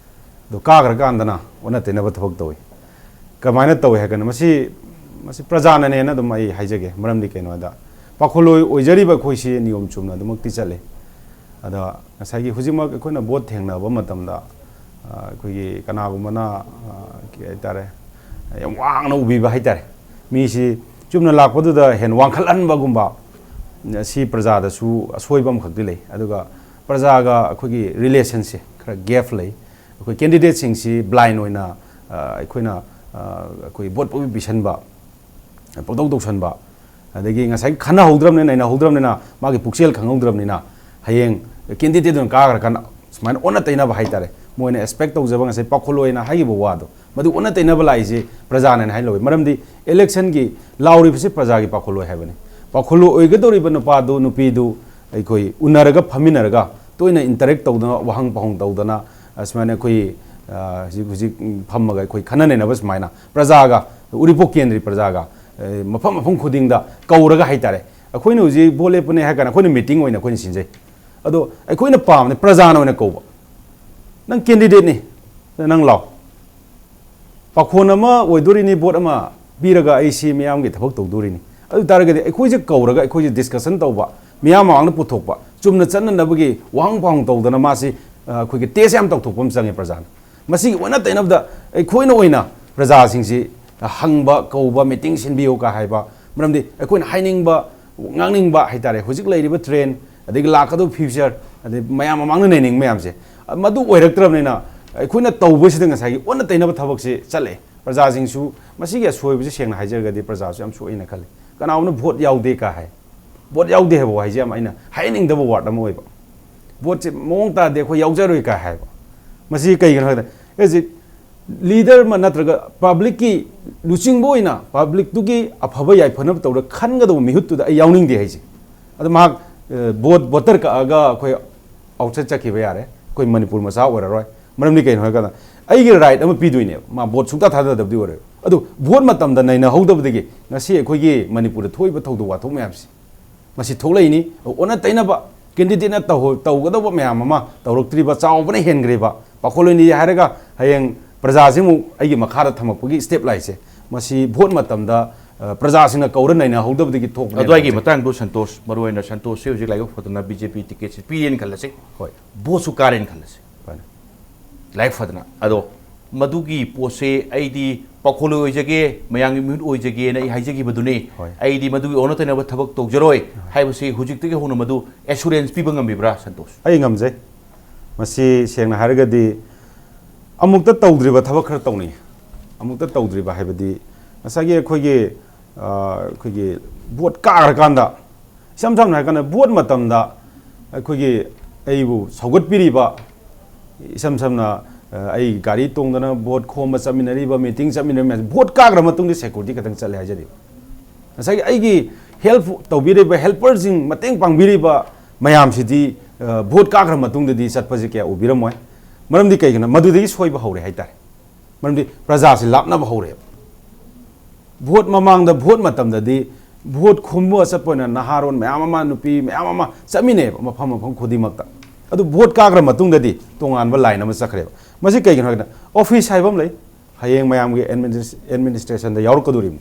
ꯑꯗꯣ ꯀꯥꯈ꯭ꯔꯀꯥꯟꯗꯅ ꯑꯣꯟꯅ ꯇꯩꯅꯕ ꯊꯕꯛ ꯇꯧꯏ꯫ ꯀꯃꯥꯏꯅ ꯇꯧꯏ ꯍꯥꯏ ꯀꯥꯟꯗ, ꯃꯁꯤ, ꯃꯁꯤ ꯄ꯭ꯔꯖꯥꯅꯅꯦꯅ ꯑꯗꯨꯝ ꯑꯩ ꯍꯥꯏꯖꯒꯦ꯫ ꯃꯔꯝꯗꯤ ꯀꯩꯅꯣ ꯍꯥꯏꯗ, ꯄꯥꯎꯈꯣꯜꯂꯣꯏ ꯑꯣꯏꯖꯔꯤꯕ ꯑꯩꯈꯣꯏꯁꯤ ꯅꯤꯌꯣꯝ ꯆꯨꯝꯅ ꯑꯗꯨꯃꯛꯇꯤ ꯆꯠꯂꯤ꯫ ꯑꯗ ꯉꯁꯥꯏꯒꯤ ꯍꯧꯖꯤꯛꯃꯛ ꯑꯩꯈꯣꯏꯅ ꯚꯣꯠ ꯊꯦꯡꯅꯕ ꯃꯇꯝꯗ, ꯑ, ꯑꯩꯈꯣꯏꯒꯤ ꯀꯅꯥꯒꯨꯝꯕꯅ, ꯑ, ꯀꯩ ꯍꯥꯏꯇꯥꯔꯦ, ꯌꯥꯝ ꯋꯥꯡꯅ ꯎꯕꯤꯕ ꯍꯥꯏꯇꯥꯔꯦ꯫ ꯃꯤꯁꯤ ꯆꯨꯝꯅ ꯂꯥꯛꯄꯗꯨꯗ ꯍꯦꯟꯅ ꯋꯥꯡꯈꯠꯍꯟꯕꯒꯨꯝꯕ, ꯁꯤ ꯄ꯭ꯔꯖꯥꯗꯁꯨ ꯑꯁꯣꯏꯕ ꯑꯃꯈꯛꯇꯤ ꯂꯩ꯫ ꯑꯗꯨꯒ ꯄ꯭ꯔꯖꯥꯒ ꯑꯩꯈꯣꯏꯒꯤ relationꯁꯦ ꯈꯔ gap ꯂꯩ꯫ ꯑꯩꯈꯣꯏ candidateꯁꯤꯡꯁꯤ blind ꯑꯣꯏꯅ, ꯑ, ꯑꯩꯈꯣꯏꯅ, ꯑ, ꯑꯩꯈꯣꯏ ꯚꯣꯠ ꯄꯪꯄꯤ ꯄꯤꯁꯟꯕ, ꯄꯪꯇꯧ ꯇꯧꯁꯟꯕ, ꯑꯗꯒꯤ ꯉꯁꯥꯏ ꯈꯟꯅꯍꯧꯗ꯭ꯔꯕꯅꯤꯅ, ꯅꯩꯅꯍꯧꯗ꯭ꯔꯕꯅꯤꯅ, ꯃꯥꯒꯤ ꯄꯨꯛꯆꯦꯜ ꯈꯪꯍꯧꯗ꯭ꯔꯕꯅꯤꯅ, ꯍꯌꯦꯡ candidateꯇꯨꯅ ꯀꯥꯈ꯭ꯔꯀꯥꯟꯗ ꯁꯨꯃꯥꯏꯅ ꯑꯣꯟꯅ ꯇꯩꯅꯕ ꯍꯥꯏꯇꯥꯔꯦ, ꯃꯣꯏꯅ expect ꯇꯧꯖꯕ ꯉꯁꯥꯏ ꯄꯥꯈꯣꯜꯂꯣꯏꯅ ꯍꯥꯏꯈꯤꯕ ꯋꯥꯗꯣ, ꯃꯗꯨ ꯑꯣꯟꯅ ꯇꯩꯅꯕ ꯂꯥꯛꯏꯁꯦ ꯄ꯭ꯔꯖꯥꯅꯅ ꯍꯥꯏ ꯂꯧꯋꯤ꯫ ꯃꯔꯝꯗꯤ electionꯒꯤ ꯂꯥꯎꯔꯤꯕꯁꯤ ꯄ꯭ꯔꯖꯥꯒꯤ ꯄꯥꯈꯣꯜꯂꯣꯏ ꯍꯥꯏꯕꯅꯤ꯫ ꯄꯥꯈꯣꯜꯂꯣꯏ ꯑꯣꯏꯒꯗꯧꯔꯤꯕ ꯅꯨꯄꯥꯗꯨ, ꯅꯨꯄꯤꯗꯨ ꯑꯩꯈꯣꯏ ꯎꯅꯔꯒ, ꯐꯝꯃꯤꯟꯅꯔꯒ, ꯇꯣꯏꯅ interact ꯇꯧꯗꯅ, ꯋꯥꯍꯪ ꯄꯥꯎꯍꯪ ꯇꯧꯗꯅ, ꯑꯁꯨꯃꯥꯏꯅ ꯑꯩꯈꯣꯏ, ꯑ, ꯍꯧꯖꯤꯛ, ꯍꯧꯖꯤꯛ ꯐꯝꯃꯒ ꯑꯩꯈꯣꯏ ꯈꯟꯅ ꯅꯩꯅꯕ ꯁꯨꯃꯥꯏꯅ ꯄ꯭ꯔꯖꯥꯒ, ꯎꯔꯤꯄꯣꯛ ꯀꯦꯟꯗ꯭ꯔꯤ ꯄ꯭ꯔꯖꯥꯒ, ꯑ, ꯃꯐꯝ ꯃꯐꯝ ꯈꯨꯗꯤꯡꯗ ꯀꯧꯔꯒ ꯍꯥꯏꯇꯥꯔꯦ, ꯑꯩꯈꯣꯏꯅ ꯍꯧꯖꯤꯛ ꯚꯣꯠ ꯂꯦꯞꯄꯅꯦ ꯍꯥꯏ ꯀꯥꯟꯗ ꯑꯩꯈꯣꯏꯅ meeting ꯑꯣꯏꯅ ꯑꯩꯈꯣꯏꯅ ꯁꯤꯟꯖꯩ꯫ ꯑꯗꯣ ꯑꯩꯈꯣꯏꯅ ꯄꯥꯝꯕꯗꯤ ꯄ꯭ꯔꯖꯥꯅ ꯑꯣꯏꯅ ꯀꯧꯕ, "ꯅꯪ candidateꯅꯤ, ꯅꯪ ꯂꯥꯎ, ꯄꯥꯈꯣꯟ ꯑꯃ ꯑꯣꯏꯗꯣꯔꯤꯅꯤ, ꯚꯣꯠ ꯑꯃ ꯄꯤꯔꯒ ꯑꯩ ꯁꯤ ꯃꯤꯌꯥꯝꯒꯤ ꯊꯕꯛ ꯇꯧꯗꯣꯔꯤꯅꯤ"꯫ ꯑꯗꯨ ꯇꯥꯔꯒꯗꯤ ꯑꯩꯈꯣꯏꯁꯦ ꯀꯧꯔꯒ ꯑꯩꯈꯣꯏꯁꯦ discussion ꯇꯧꯕ, ꯃꯤꯌꯥꯝ ꯃꯃꯥꯡꯗ ꯄꯨꯊꯣꯛꯄ, ꯆꯨꯝꯅ ꯆꯠꯅꯅꯕꯒꯤ ꯋꯥꯍꯪ ꯄꯥꯎꯍꯪ ꯇꯧꯗꯅ ꯃꯥꯁꯤ, ꯑ, ꯑꯩꯈꯣꯏꯒꯤ test ꯌꯥꯝ ꯇꯧꯊꯣꯛꯄ ꯑꯃ ꯆꯪꯉꯦ ꯄ꯭ꯔꯖꯥꯅ꯫ ꯃꯁꯤꯒꯤ ꯑꯣꯟꯅ ꯇꯩꯅꯕꯗ ꯑꯩꯈꯣꯏꯅ ꯑꯣꯏꯅ ꯄ꯭ꯔꯖꯥꯁꯤꯡꯁꯤ ꯍꯪꯕ, ꯀꯧꯕ, meeting ꯁꯤꯟꯕꯤꯌꯨ ꯀ ꯍꯥꯏꯕ, ꯃꯔꯝꯗꯤ ꯑꯩꯈꯣꯏꯅ ꯍꯥꯏꯅꯤꯡꯕ, ꯉꯥꯡꯅꯤꯡꯕ ꯍꯥꯏꯇꯥꯔꯦ, ꯍꯧꯖꯤꯛ ꯂꯩꯔꯤꯕ trend, ꯑꯗꯒꯤ ꯂꯥꯛꯀꯗꯧꯕ future, ꯑꯗꯩ ꯃꯌꯥꯝ ꯃꯃꯥꯡꯗ ꯅꯩꯅꯤꯡꯕ ꯃꯌꯥꯝꯁꯦ, ꯃꯗꯨ ꯑꯣꯏꯔꯛꯇ꯭ꯔꯕꯅꯤꯅ ꯑꯩꯈꯣꯏꯅ ꯇꯧꯕꯁꯤꯗ ꯉꯁꯥꯏꯒꯤ ꯑꯣꯟꯅ ꯇꯩꯅꯕ ꯊꯕꯛꯁꯤ ꯆꯠꯂꯦ꯫ ꯄ꯭ꯔꯖꯥꯁꯤꯡꯁꯨ ꯃꯁꯤꯒꯤ ꯑꯁꯣꯏꯕꯁꯤ ꯁꯦꯡꯅ ꯍꯥꯏꯖꯔꯒꯗꯤ ꯄ꯭ꯔꯖꯥꯁꯨ ꯌꯥꯝ ꯁꯣꯛꯏꯅ ꯈꯜꯂꯤ꯫ ꯀꯅꯥꯒꯨꯝꯕꯅ "ꯚꯣꯠ ꯌꯥꯎꯗꯦ" ꯀ ꯍꯥꯏ꯫ ꯚꯣꯠ ꯌꯥꯎꯗꯦ ꯍꯥꯏꯕ ꯋꯥꯍꯩꯁꯦ ꯌꯥꯝ ꯑꯩꯅ ꯍꯥꯏꯍꯟꯅꯤꯡꯗꯕ word ꯑꯃ ꯑꯣꯏꯕ꯫ "ꯚꯣꯠꯁꯦ ꯃꯑꯣꯡ ꯇꯥꯗꯦ, ꯑꯩꯈꯣꯏ ꯌꯥꯎꯖꯔꯣꯏ" ꯀ ꯍꯥꯏꯕ꯫ ꯃꯁꯤ ꯀꯩꯒꯤꯅꯣ ꯍꯥꯏꯕꯗ, as a leader ꯑꯃ ꯅꯠꯇ꯭ꯔꯒ publicꯀꯤ ꯂꯨꯆꯤꯡꯕ ꯑꯣꯏꯅ publicꯇꯨꯒꯤ ꯑꯐꯕ ꯌꯥꯏꯐꯅꯕ ꯇꯧꯔ ꯈꯟꯒꯗꯧꯕ ꯃꯤꯍꯨꯠꯇꯨꯗ ꯑꯩ ꯌꯥꯎꯅꯤꯡꯗꯦ ꯍꯥꯏꯁꯦ꯫ ꯑꯗꯣ ꯃꯍꯥꯛ, ꯑ, ꯚꯣꯠ, voter ꯀꯛꯑꯒ ꯑꯩꯈꯣꯏ outside ꯆꯠꯈꯤꯕ ꯌꯥꯔꯦ, ꯑꯩꯈꯣꯏ ꯃꯅꯤꯄꯨꯔ ꯃꯆꯥ ꯑꯣꯏꯔꯔꯣꯏ꯫ ꯃꯔꯝꯗꯤ ꯀꯩꯅꯣ ꯍꯥꯏꯔꯀꯥꯟꯗ, ꯑꯩꯒꯤ right ꯑꯃ ꯄꯤꯗꯣꯏꯅꯦꯕ, ꯃꯥ ꯚꯣꯠ ꯁꯨꯡꯊꯥ ꯊꯥꯗꯗꯕꯗꯤ ꯑꯣꯏꯔꯣꯏ꯫ ꯑꯗꯨ ꯚꯣꯠ ꯃꯇꯝꯗ ꯅꯩꯅꯍꯧꯗꯕꯗꯒꯤ ꯉꯁꯤ ꯑꯩꯈꯣꯏꯒꯤ ꯃꯅꯤꯄꯨꯔꯗ ꯊꯣꯛꯏꯕ ꯊꯧꯗꯣꯛ ꯋꯥꯊꯣꯛ ꯃꯌꯥꯝꯁꯦ, ꯃꯁꯤ ꯊꯣꯛꯂꯛꯏꯅꯤ꯫ ꯑꯣꯟꯅ ꯇꯩꯅꯕ candidateꯅ ꯇꯧ-, ꯇꯧꯒꯗꯧꯕ ꯃꯌꯥꯝ ꯑꯃ ꯇꯧꯔꯛꯇ꯭ꯔꯤꯕ, ꯆꯥꯎꯕꯅ ꯍꯦꯟꯈ꯭ꯔꯤꯕ, ꯄꯥꯈꯣꯟꯂꯣꯏꯅꯤ ꯍꯥꯏꯔꯒ ꯍꯌꯦꯡ ꯄ꯭ꯔꯖꯥꯁꯤꯃꯨꯛ ꯑꯩꯒꯤ ꯃꯈꯥꯗ ꯊꯝꯃꯛꯄꯒꯤ step ꯂꯥꯛꯏꯁꯦ, ꯃꯁꯤ ꯚꯣꯠ ꯃꯇꯝꯗ ꯑ, ꯄ꯭ꯔꯖꯥꯁꯤꯡꯅ ꯀꯧꯔ ꯅꯩꯅꯍꯧꯗꯕꯗꯒꯤ ꯊꯣꯛꯄꯅꯦꯅ ꯑꯗꯨꯋꯥꯏꯒꯤ ꯈꯟꯖꯩ꯫ ꯃꯇꯥꯡꯗꯣ ꯁꯟꯇꯣꯁ, ꯃꯔꯨꯑꯣꯏꯅ ꯁꯟꯇꯣꯁꯁꯦ ꯍꯧꯖꯤꯛ ꯂꯥꯏꯕꯛ ꯐꯗꯅ ꯕꯤ ꯖꯦ ꯄꯤ ꯇꯤꯀꯦꯠꯁꯦ ꯄꯤꯔꯦꯅ ꯈꯜꯂꯁꯤ, ꯍꯣꯏ, ꯚꯣꯠꯁꯨ ꯀꯥꯔꯦꯅ ꯈꯜꯂꯁꯤ, ꯐꯅꯤ꯫ ꯂꯥꯏꯕꯛ ꯐꯗꯅ꯫ ꯑꯗꯣ ꯃꯗꯨꯒꯤ ꯄꯣꯠꯁꯦ ꯑꯩꯗꯤ ꯄꯥꯎꯈꯣꯜꯂꯣꯏ ꯑꯣꯏꯖꯒꯦ, ꯃꯌꯥꯝꯒꯤ ꯃꯤꯍꯨꯠ ꯑꯣꯏꯖꯒꯦꯅ ꯑꯩ ꯍꯥꯏꯖꯈꯤꯕꯗꯨꯅꯤ꯫ ꯍꯣꯏ꯫ ꯑꯩꯗꯤ ꯃꯗꯨꯒꯤ ꯑꯣꯟꯅ ꯇꯩꯅꯕ ꯊꯕꯛ ꯇꯧꯖꯔꯣꯏ ꯍꯥꯏꯕꯁꯤ ꯍꯧꯖꯤꯛꯇꯒꯤ ꯍꯧꯅ ꯃꯗꯨ ꯑꯦꯁꯨꯔꯦꯟꯁ ꯄꯤꯕ ꯉꯝꯕꯤꯕ꯭ꯔꯥ, ꯁꯟꯇꯣꯁ? ꯑꯩ ꯉꯝꯖꯩ꯫ ꯃꯁꯤ ꯁꯦꯡꯅ ꯍꯥꯏꯔꯒꯗꯤ ꯑꯃꯨꯛꯇ ꯇꯧꯗ꯭ꯔꯤꯕ ꯊꯕꯛ ꯈꯔ ꯇꯧꯅꯤꯡꯉꯤ꯫ ꯑꯃꯨꯛꯇ ꯇꯧꯗ꯭ꯔꯤꯕ ꯍꯥꯏꯕꯗꯤ ꯉꯁꯥꯏꯒꯤ ꯑꯩꯈꯣꯏꯒꯤ, ꯑ, ꯑꯩꯈꯣꯏꯒꯤ ꯚꯣꯠ ꯀꯥꯈ꯭ꯔꯀꯥꯟꯗ, ꯏꯁꯝ ꯁꯝꯅ ꯍꯥꯏꯔꯀꯥꯟꯗ ꯚꯣꯠ ꯃꯇꯝꯗ ꯑꯩꯈꯣꯏꯒꯤ ꯑꯩꯕꯨ ꯁꯧꯒꯠꯄꯤꯔꯤꯕ, ꯏꯁꯝ ꯁꯝꯅ, ꯑ, ꯑꯩ ꯒꯥꯔꯤ ꯇꯣꯡꯗꯅ ꯚꯣꯠ ꯈꯣꯝꯕ ꯆꯠꯃꯤꯟꯅꯔꯤꯕ, ꯃꯤꯇꯤꯡ ꯆꯠꯃꯤꯟꯅꯔꯤꯕ ꯃꯌꯥꯝꯁꯦ ꯚꯣꯠ ꯀꯥꯈ꯭ꯔ ꯃꯇꯨꯡꯗ ꯁꯦꯀꯨꯔꯤꯇꯤ ꯈꯛꯇꯪ ꯆꯠꯂꯦ ꯍꯥꯏꯖꯔꯤꯕ꯫ ꯉꯁꯥꯏꯒꯤ ꯑꯩꯒꯤ ꯍꯦꯜꯞ ꯇꯧꯕꯤꯔꯤꯕ, ꯍꯦꯜꯄꯔꯁꯤꯡ, ꯃꯇꯦꯡ ꯄꯥꯡꯕꯤꯔꯤꯕ ꯃꯌꯥꯝꯁꯤꯗꯤ, ꯑ, ꯚꯣꯠ ꯀꯥꯈ꯭ꯔ ꯃꯇꯨꯡꯗꯗꯤ ꯆꯠꯄꯁꯦ ꯀꯌꯥ ꯎꯕꯤꯔꯝꯃꯣꯏ꯫ ꯃꯔꯝꯗꯤ ꯀꯩꯒꯤꯅꯣ? ꯃꯗꯨꯗꯒꯤ ꯁꯣꯏꯕ ꯍꯧꯔꯦ ꯍꯥꯏꯇꯥꯔꯦ꯫ ꯃꯔꯝꯗꯤ ꯄ꯭ꯔꯖꯥꯁꯤ ꯂꯥꯞꯅꯕ ꯍꯧꯔꯦꯕ꯫ ꯚꯣꯠ ꯃꯃꯥꯡꯗ, ꯚꯣꯠ ꯃꯇꯝꯗꯗꯤ ꯚꯣꯠ ꯈꯣꯝꯕ ꯆꯠꯄ ꯑꯣꯏꯅ ꯅꯍꯥꯔꯣꯟ ꯃꯌꯥꯝ ꯑꯃ, ꯅꯨꯄꯤ ꯃꯌꯥꯝ ꯑꯃ ꯆꯠꯃꯤꯟꯅꯩꯕ ꯃꯐꯝ ꯃꯐꯝ ꯈꯨꯗꯤꯡꯃꯛꯇ꯫ ꯑꯗꯨ ꯚꯣꯠ ꯀꯥꯈ꯭ꯔ ꯃꯇꯨꯡꯗꯗꯤ ꯇꯣꯉꯥꯟꯕ ꯂꯥꯏꯟ ꯑꯃ ꯆꯠꯈ꯭ꯔꯦꯕ꯫ ꯃꯁꯤ ꯀꯩꯒꯤꯅꯣ ꯍꯥꯏꯔꯒꯅ, ꯑꯣꯐꯤꯁ ꯍꯥꯏꯕ ꯑꯃ ꯂꯩ, ꯍꯌꯦꯡ ꯃꯌꯥꯝꯒꯤ ꯑꯦꯗꯃꯤꯅꯤꯁ-, ꯑꯦꯗꯃꯤꯅꯤꯁꯇ꯭ꯔꯦꯁꯟꯗ ꯌꯥꯎꯔꯛꯀꯗꯣꯔꯤꯕꯅꯤ꯫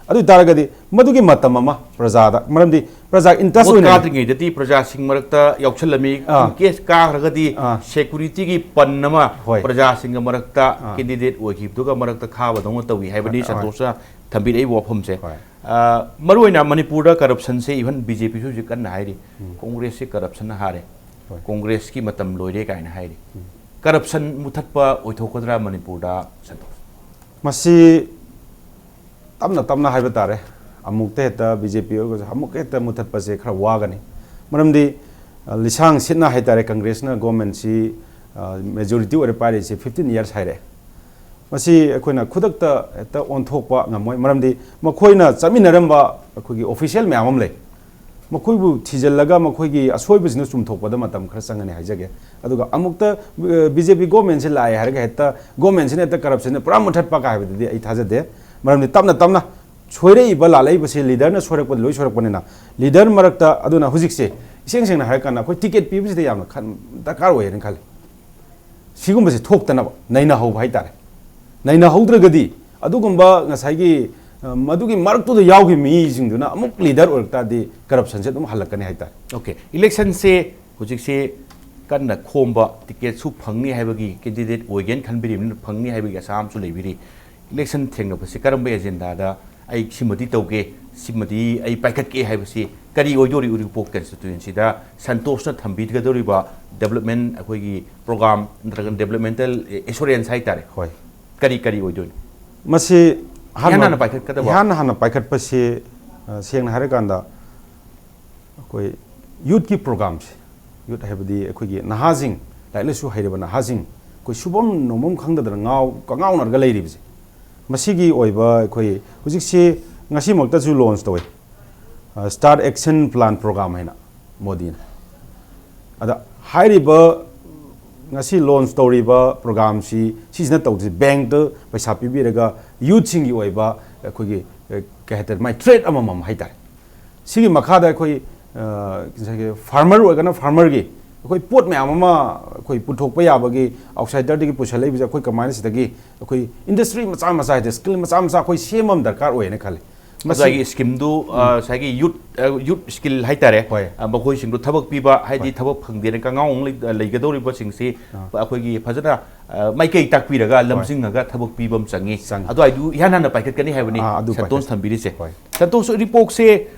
ꯑꯗꯨ ꯑꯣꯏ ꯇꯥꯔꯒꯗꯤ ꯃꯗꯨꯒꯤ ꯃꯇꯝ ꯑꯃ ꯄ꯭ꯔꯖꯥꯗ, ꯃꯔꯝꯗꯤ ꯄ꯭ꯔꯖꯥ ꯏꯟꯇꯔꯦꯁ ꯚꯣꯠ ꯑꯣꯏꯅ ꯀꯥꯗ꯭ꯔꯤꯉꯩꯗꯗꯤ ꯄ꯭ꯔꯖꯥꯁꯤꯡ ꯃꯔꯛꯇ ꯌꯥꯎꯁꯜꯂꯝꯃꯤ꯫ ꯑꯥ꯫ ꯏꯟ ꯀꯦꯁ ꯀꯥꯈ꯭ꯔꯒꯗꯤ ꯑꯥ꯫ ꯁꯦꯀꯨꯔꯤꯇꯤꯒꯤ ꯄꯟ ꯑꯃ ꯍꯣꯏ꯫ ꯄ꯭ꯔꯖꯥꯁꯤꯡꯒ ꯃꯔꯛꯇ, ꯑꯥ꯫ ꯀꯦꯟꯗꯤꯗꯦꯠ ꯑꯣꯏꯈꯤꯕꯗꯨꯒ ꯃꯔꯛꯇ ꯈꯥꯕꯗꯧꯅ ꯇꯧꯏ ꯍꯥꯏꯕꯅꯤ ꯍꯣꯏ, ꯍꯣꯏ꯫ ꯁꯟꯇꯣꯁꯅ ꯊꯝꯕꯤꯔꯛꯏꯕ ꯋꯥꯐꯝꯁꯦ꯫ ꯍꯣꯏ꯫ ꯑꯥ, ꯃꯔꯨꯑꯣꯏꯅ ꯃꯅꯤꯄꯨꯔꯗ ꯀꯔꯞꯁꯟꯁꯦ ꯏꯚꯟ ꯕꯤ ꯖꯦ ꯄꯤꯁꯨ ꯍꯧꯖꯤꯛ ꯀꯟꯅ ꯍꯥꯏꯔꯤ, ꯀꯣꯡꯒ꯭ꯔꯦꯁꯁꯤ ꯀꯔꯞꯁꯟꯅ ꯍꯥꯔꯦ, ꯍꯣꯏ꯫ ꯀꯣꯡꯒ꯭ꯔꯦꯁꯀꯤ ꯃꯇꯝ ꯂꯣꯏꯔꯦ ꯀꯥꯏꯅ ꯍꯥꯏꯔꯤ꯫ ꯎꯝ꯫ ꯀꯔꯞꯁꯟ ꯃꯨꯊꯠꯄ ꯑꯣꯏꯊꯣꯛꯀꯗ꯭ꯔꯥ ꯃꯅꯤꯄꯨꯔꯗ, ꯁꯟꯇꯣꯁ? ꯃꯁꯤ ꯇꯞꯅ ꯇꯞꯅ ꯍꯥꯏꯕ ꯇꯥꯔꯦ꯫ ꯑꯃꯨꯛꯇ ꯍꯦꯛꯇ ꯕꯤ ꯖꯦ ꯄꯤ ꯑꯣꯏꯔꯒꯁꯨ ꯑꯃꯨꯛ ꯍꯦꯛꯇ ꯃꯨꯊꯠꯄꯁꯦ ꯈꯔ ꯋꯥꯒꯅꯤ꯫ ꯃꯔꯝꯗꯤ, ꯑ, ꯂꯤꯁꯥꯡ ꯁꯤꯠꯅ ꯍꯥꯏ ꯇꯥꯔꯦ, ꯀꯪꯒ꯭ꯔꯦꯁꯅ ꯒꯣꯔꯃꯦꯟꯁꯤ, ꯑ, ꯃꯦꯖꯣꯔꯤꯇꯤ ꯑꯣꯏꯔ ꯄꯥꯏꯔꯤꯁꯦ ꯐꯤꯐꯇꯤꯟ ꯏꯌꯔꯁ ꯍꯥꯏꯔꯦ꯫ ꯃꯁꯤ ꯑꯩꯈꯣꯏꯅ ꯈꯨꯗꯛꯇ ꯍꯦꯛꯇ ꯑꯣꯟꯊꯣꯛꯄ ꯉꯝꯃꯣꯏ꯫ ꯃꯔꯝꯗꯤ ꯃꯈꯣꯏꯅ ꯆꯠꯃꯤꯟꯅꯔꯝꯕ ꯑꯩꯈꯣꯏꯒꯤ ꯑꯣꯐꯤꯁꯤꯌꯦꯜ ꯃꯌꯥꯝ ꯑꯃ ꯂꯩ꯫ ꯃꯈꯣꯏꯕꯨ ꯊꯤꯖꯤꯜꯂꯒ ꯃꯈꯣꯏꯒꯤ ꯑꯁꯣꯏꯕꯁꯤꯡꯗꯨ ꯆꯨꯝꯊꯣꯛꯄꯗ ꯃꯇꯝ ꯈꯔ ꯆꯪꯒꯅꯤ ꯍꯥꯏꯖꯒꯦ꯫ ꯑꯗꯨꯒ ꯑꯃꯨꯛꯇ, ꯑ, ꯕꯤ ꯖꯦ ꯄꯤ ꯒꯣꯔꯃꯦꯟꯁꯤ ꯂꯥꯛꯑꯦ ꯍꯥꯏꯔꯒ ꯍꯦꯛꯇ ꯒꯣꯔꯃꯦꯟꯁꯤꯅ ꯍꯦꯛꯇ ꯀꯔꯞꯁꯟꯁꯦ ꯄꯨꯔꯥ ꯃꯨꯊꯠꯄ ꯀꯥꯏ ꯍꯥꯏꯕꯗꯨꯗꯤ ꯑꯩ ꯊꯥꯖꯗꯦ꯫ ꯃꯔꯝꯗꯤ ꯇꯞꯅ ꯇꯞꯅ ꯁꯣꯏꯔꯛꯏꯕ, ꯂꯥꯜꯂꯛꯏꯕꯁꯤ ꯂꯤꯗꯔꯅ ꯁꯣꯏꯔꯛꯄꯗ ꯂꯣꯏ ꯁꯣꯏꯔꯛꯄꯅꯤꯅ, ꯂꯤꯗꯔ ꯃꯔꯛꯇ, ꯑꯗꯨꯅ ꯍꯧꯖꯤꯛꯁꯦ ꯏꯁꯦꯡ ꯁꯦꯡꯅ ꯍꯥꯏꯔꯀꯥꯟꯗ ꯑꯩꯈꯣꯏ ꯇꯤꯀꯦꯠ ꯄꯤꯕꯁꯤꯗ ꯌꯥꯝꯅ ꯈꯟ-, ꯗꯔꯀꯥꯔ ꯑꯣꯏꯌꯦꯅ ꯈꯜꯂꯤ꯫ ꯁꯤꯒꯨꯝꯕꯁꯦ ꯊꯣꯛꯇꯅꯕ ꯅꯩꯅꯍꯧꯕ ꯍꯥꯏꯇꯥꯔꯦ꯫ ꯅꯩꯅꯍꯧꯗ꯭ꯔꯒꯗꯤ ꯑꯗꯨꯒꯨꯝꯕ ꯉꯁꯥꯏꯒꯤ, ꯑ, ꯃꯗꯨꯒꯤ ꯃꯔꯛꯇꯨꯗ ꯌꯥꯎꯈꯤꯕ ꯃꯤꯁꯤꯡꯗꯨꯅ ꯑꯃꯨꯛ ꯂꯤꯗꯔ ꯑꯣꯏꯔꯛ ꯇꯥꯔꯗꯤ ꯀꯔꯞꯁꯟꯁꯦ ꯑꯗꯨꯝ ꯍꯜꯂꯛꯀꯅꯤ ꯍꯥꯏꯇꯥꯔꯦ꯫ ꯑꯣꯀꯦ, ꯏꯂꯦꯛꯁꯟꯁꯦ ꯍꯧꯖꯤꯛꯁꯦ ꯀꯟꯅ ꯈꯣꯝꯕ, ꯇꯤꯀꯦꯠꯁꯨ ꯐꯪꯅꯤ ꯍꯥꯏꯕꯒꯤ, ꯀꯦꯟꯗꯤꯗꯦꯠ ꯑꯣꯏꯒꯦꯅ ꯈꯟꯕꯤꯔꯤꯕꯅꯤꯅ ꯐꯪꯅꯤ ꯍꯥꯏꯕꯒꯤ ꯑꯁꯥ ꯑꯃꯁꯨ ꯂꯩꯕꯤꯔꯤ꯫ ꯏꯂꯦꯛꯁꯟ ꯊꯦꯡꯅꯕꯁꯤ ꯀꯔꯝꯕ ꯑꯦꯖꯦꯟꯗꯥꯗ ꯑꯩ ꯁꯤꯃꯗꯤ ꯇꯧꯒꯦ, ꯁꯤꯃꯗꯤ ꯑꯩ ꯄꯥꯏꯈꯠꯀꯦ ꯍꯥꯏꯕꯁꯤ ꯀꯔꯤ ꯑꯣꯏꯗꯣꯔꯤ ꯎꯔꯤꯄꯣꯛ ꯀꯟꯁꯇꯤꯇ꯭ꯋꯦꯟꯁꯤꯗ ꯁꯟꯇꯣꯁꯅ ꯊꯝꯕꯤꯒꯗꯧꯔꯤꯕ ꯗꯦꯕꯂꯞꯃꯦꯟ, ꯑꯩꯈꯣꯏꯒꯤ ꯄ꯭ꯔꯣꯒ꯭ꯔꯥꯝ ꯅꯠꯇ꯭ꯔꯒ ꯗꯦꯕꯂꯞꯃꯦꯟꯇꯦꯜ ꯑꯦꯁꯨꯔꯦꯟꯁ ꯍꯥꯏꯇꯥꯔꯦ, ꯍꯣꯏ꯫ ꯀꯔꯤ ꯀꯔꯤ ꯑꯣꯏꯗꯣꯏꯅꯣ? ꯃꯁꯤ ꯏꯍꯥꯟ ꯍꯥꯟꯅ ꯄꯥꯏꯈꯠꯀꯗꯕ? ꯏꯍꯥꯟ ꯍꯥꯟꯅ ꯄꯥꯏꯈꯠꯄꯁꯤ, ꯑ, ꯁꯦꯡꯅ ꯍꯥꯏꯔꯀꯥꯟꯗ ꯑꯩꯈꯣꯏ ꯌꯨꯠꯀꯤ ꯄ꯭ꯔꯣꯒ꯭ꯔꯥꯝꯁꯦ, ꯌꯨꯠ ꯍꯥꯏꯕꯗꯤ ꯑꯩꯈꯣꯏꯒꯤ ꯅꯍꯥꯁꯤꯡ, ꯂꯥꯏꯔꯤꯛ ꯂꯥꯏꯁꯨ ꯍꯩꯔꯕ ꯅꯍꯥꯁꯤꯡ, ꯑꯩꯈꯣꯏ ꯁꯨꯐꯝ ꯅꯣꯝꯐꯝ ꯈꯪꯗꯗꯅ ꯉꯥꯎ ꯀꯉꯥꯎꯅꯔꯒ ꯂꯩꯔꯤꯕꯁꯦ, ꯃꯁꯤꯒꯤ ꯑꯣꯏꯕ ꯑꯩꯈꯣꯏ ꯍꯧꯖꯤꯛꯁꯤ ꯉꯁꯤꯃꯛꯇꯁꯨ ꯂꯣꯟꯆ ꯇꯧꯋꯦ, ꯁ꯭ꯇꯥꯔꯠ ꯑꯦꯛꯁꯟ ꯄ꯭ꯂꯥꯟ ꯄ꯭ꯔꯣꯒ꯭ꯔꯥꯝ ꯍꯥꯏꯅ ꯃꯣꯗꯤꯅ꯫ ꯑꯗ ꯍꯥꯏꯔꯤꯕ ꯉꯁꯤ ꯂꯣꯟꯆ ꯇꯧꯔꯤꯕ ꯄ꯭ꯔꯣꯒ꯭ꯔꯥꯝꯁꯤ, ꯁꯤꯁꯤꯅ ꯇꯧꯗꯣꯏꯁꯤ, ꯕꯦꯡꯛꯇ ꯄꯩꯁꯥ ꯄꯤꯕꯤꯔꯒ ꯌꯨꯠꯁꯤꯡꯒꯤ ꯑꯣꯏꯕ ꯑꯩꯈꯣꯏꯒꯤ, ꯑ, ꯀꯩ ꯍꯥꯏꯇꯥꯔꯦ, ꯃꯥꯏ ꯇ꯭ꯔꯦꯠ ꯑꯃꯃꯝ ꯍꯥꯏꯇꯥꯔꯦ꯫ ꯁꯤꯒꯤ ꯃꯈꯥꯗ ꯑꯩꯈꯣꯏ, ꯑ, ꯉꯁꯥꯏꯒꯤ ꯐꯥꯔꯃꯔ ꯑꯣꯏꯔꯒꯅ ꯐꯥꯔꯃꯔꯒꯤ ꯑꯩꯈꯣꯏ ꯄꯣꯠ ꯃꯌꯥꯝ ꯑꯃ ꯑꯩꯈꯣꯏ ꯄꯨꯊꯣꯛꯄ ꯌꯥꯕꯒꯤ, ꯑꯥꯎꯠꯁꯥꯏꯗꯔꯗꯒꯤ ꯄꯨꯁꯜꯂꯛꯏꯕꯁꯦ ꯑꯩꯈꯣꯏ ꯀꯃꯥꯏꯅ ꯁꯤꯗꯒꯤ ꯑꯩꯈꯣꯏ ꯏꯟꯗꯁꯇ꯭ꯔꯤ ꯃꯆꯥ ꯃꯆꯥ ꯍꯥꯏꯗꯤ ꯁ꯭ꯀꯤꯜ ꯃꯆꯥ ꯃꯆꯥ ꯑꯩꯈꯣꯏ ꯁꯦꯝꯕ ꯑꯃ ꯗꯔꯀꯥꯔ ꯑꯣꯏꯌꯦꯅ ꯈꯜꯂꯤ꯫ ꯃꯁꯤ ꯉꯁꯥꯏꯒꯤ ꯁ꯭ꯀꯤꯝꯗꯨ, ꯑ, ꯉꯁꯥꯏꯒꯤ ꯌꯨꯠ, ꯑ, ꯌꯨꯠ ꯁ꯭ꯀꯤꯜ ꯍꯥꯏꯇꯥꯔꯦ, ꯍꯣꯏ꯫ ꯑ, ꯃꯈꯣꯏꯁꯤꯡꯗꯨ ꯊꯕꯛ ꯄꯤꯕ, ꯍꯥꯏꯗꯤ ꯍꯣꯏ꯫ ꯊꯕꯛ ꯐꯪꯗꯦꯅ ꯀꯉꯥꯎ ꯑꯃ ꯂꯩ-, ꯂꯩꯒꯗꯧꯔꯤꯕꯁꯤꯡꯁꯤ ꯑꯥ꯫ ꯑꯩꯈꯣꯏꯒꯤ ꯐꯖꯅ, ꯑ, ꯃꯥꯏꯀꯩ ꯇꯥꯛꯄꯤꯔꯒ ꯂꯝꯖꯤꯡꯉꯒ ꯊꯕꯛ ꯄꯤꯕ ꯑꯃ ꯆꯪꯉꯤ꯫ ꯆꯪꯉꯤ꯫ ꯑꯗꯨꯋꯥꯏꯗꯨ ꯏꯍꯥꯟ ꯍꯥꯟꯅ ꯄꯥꯏꯈꯠꯀꯅꯤ ꯍꯥꯏꯕꯅꯤ ꯑꯥ, ꯑꯗꯨ ꯁꯟꯇꯣꯁ ꯄꯥꯏꯈꯠ-, ꯊꯝꯕꯤꯔꯤꯁꯦ꯫ ꯍꯣꯏ꯫ ꯁꯟꯇꯣꯁ, ꯎꯔꯤꯄꯣꯛꯁꯦ,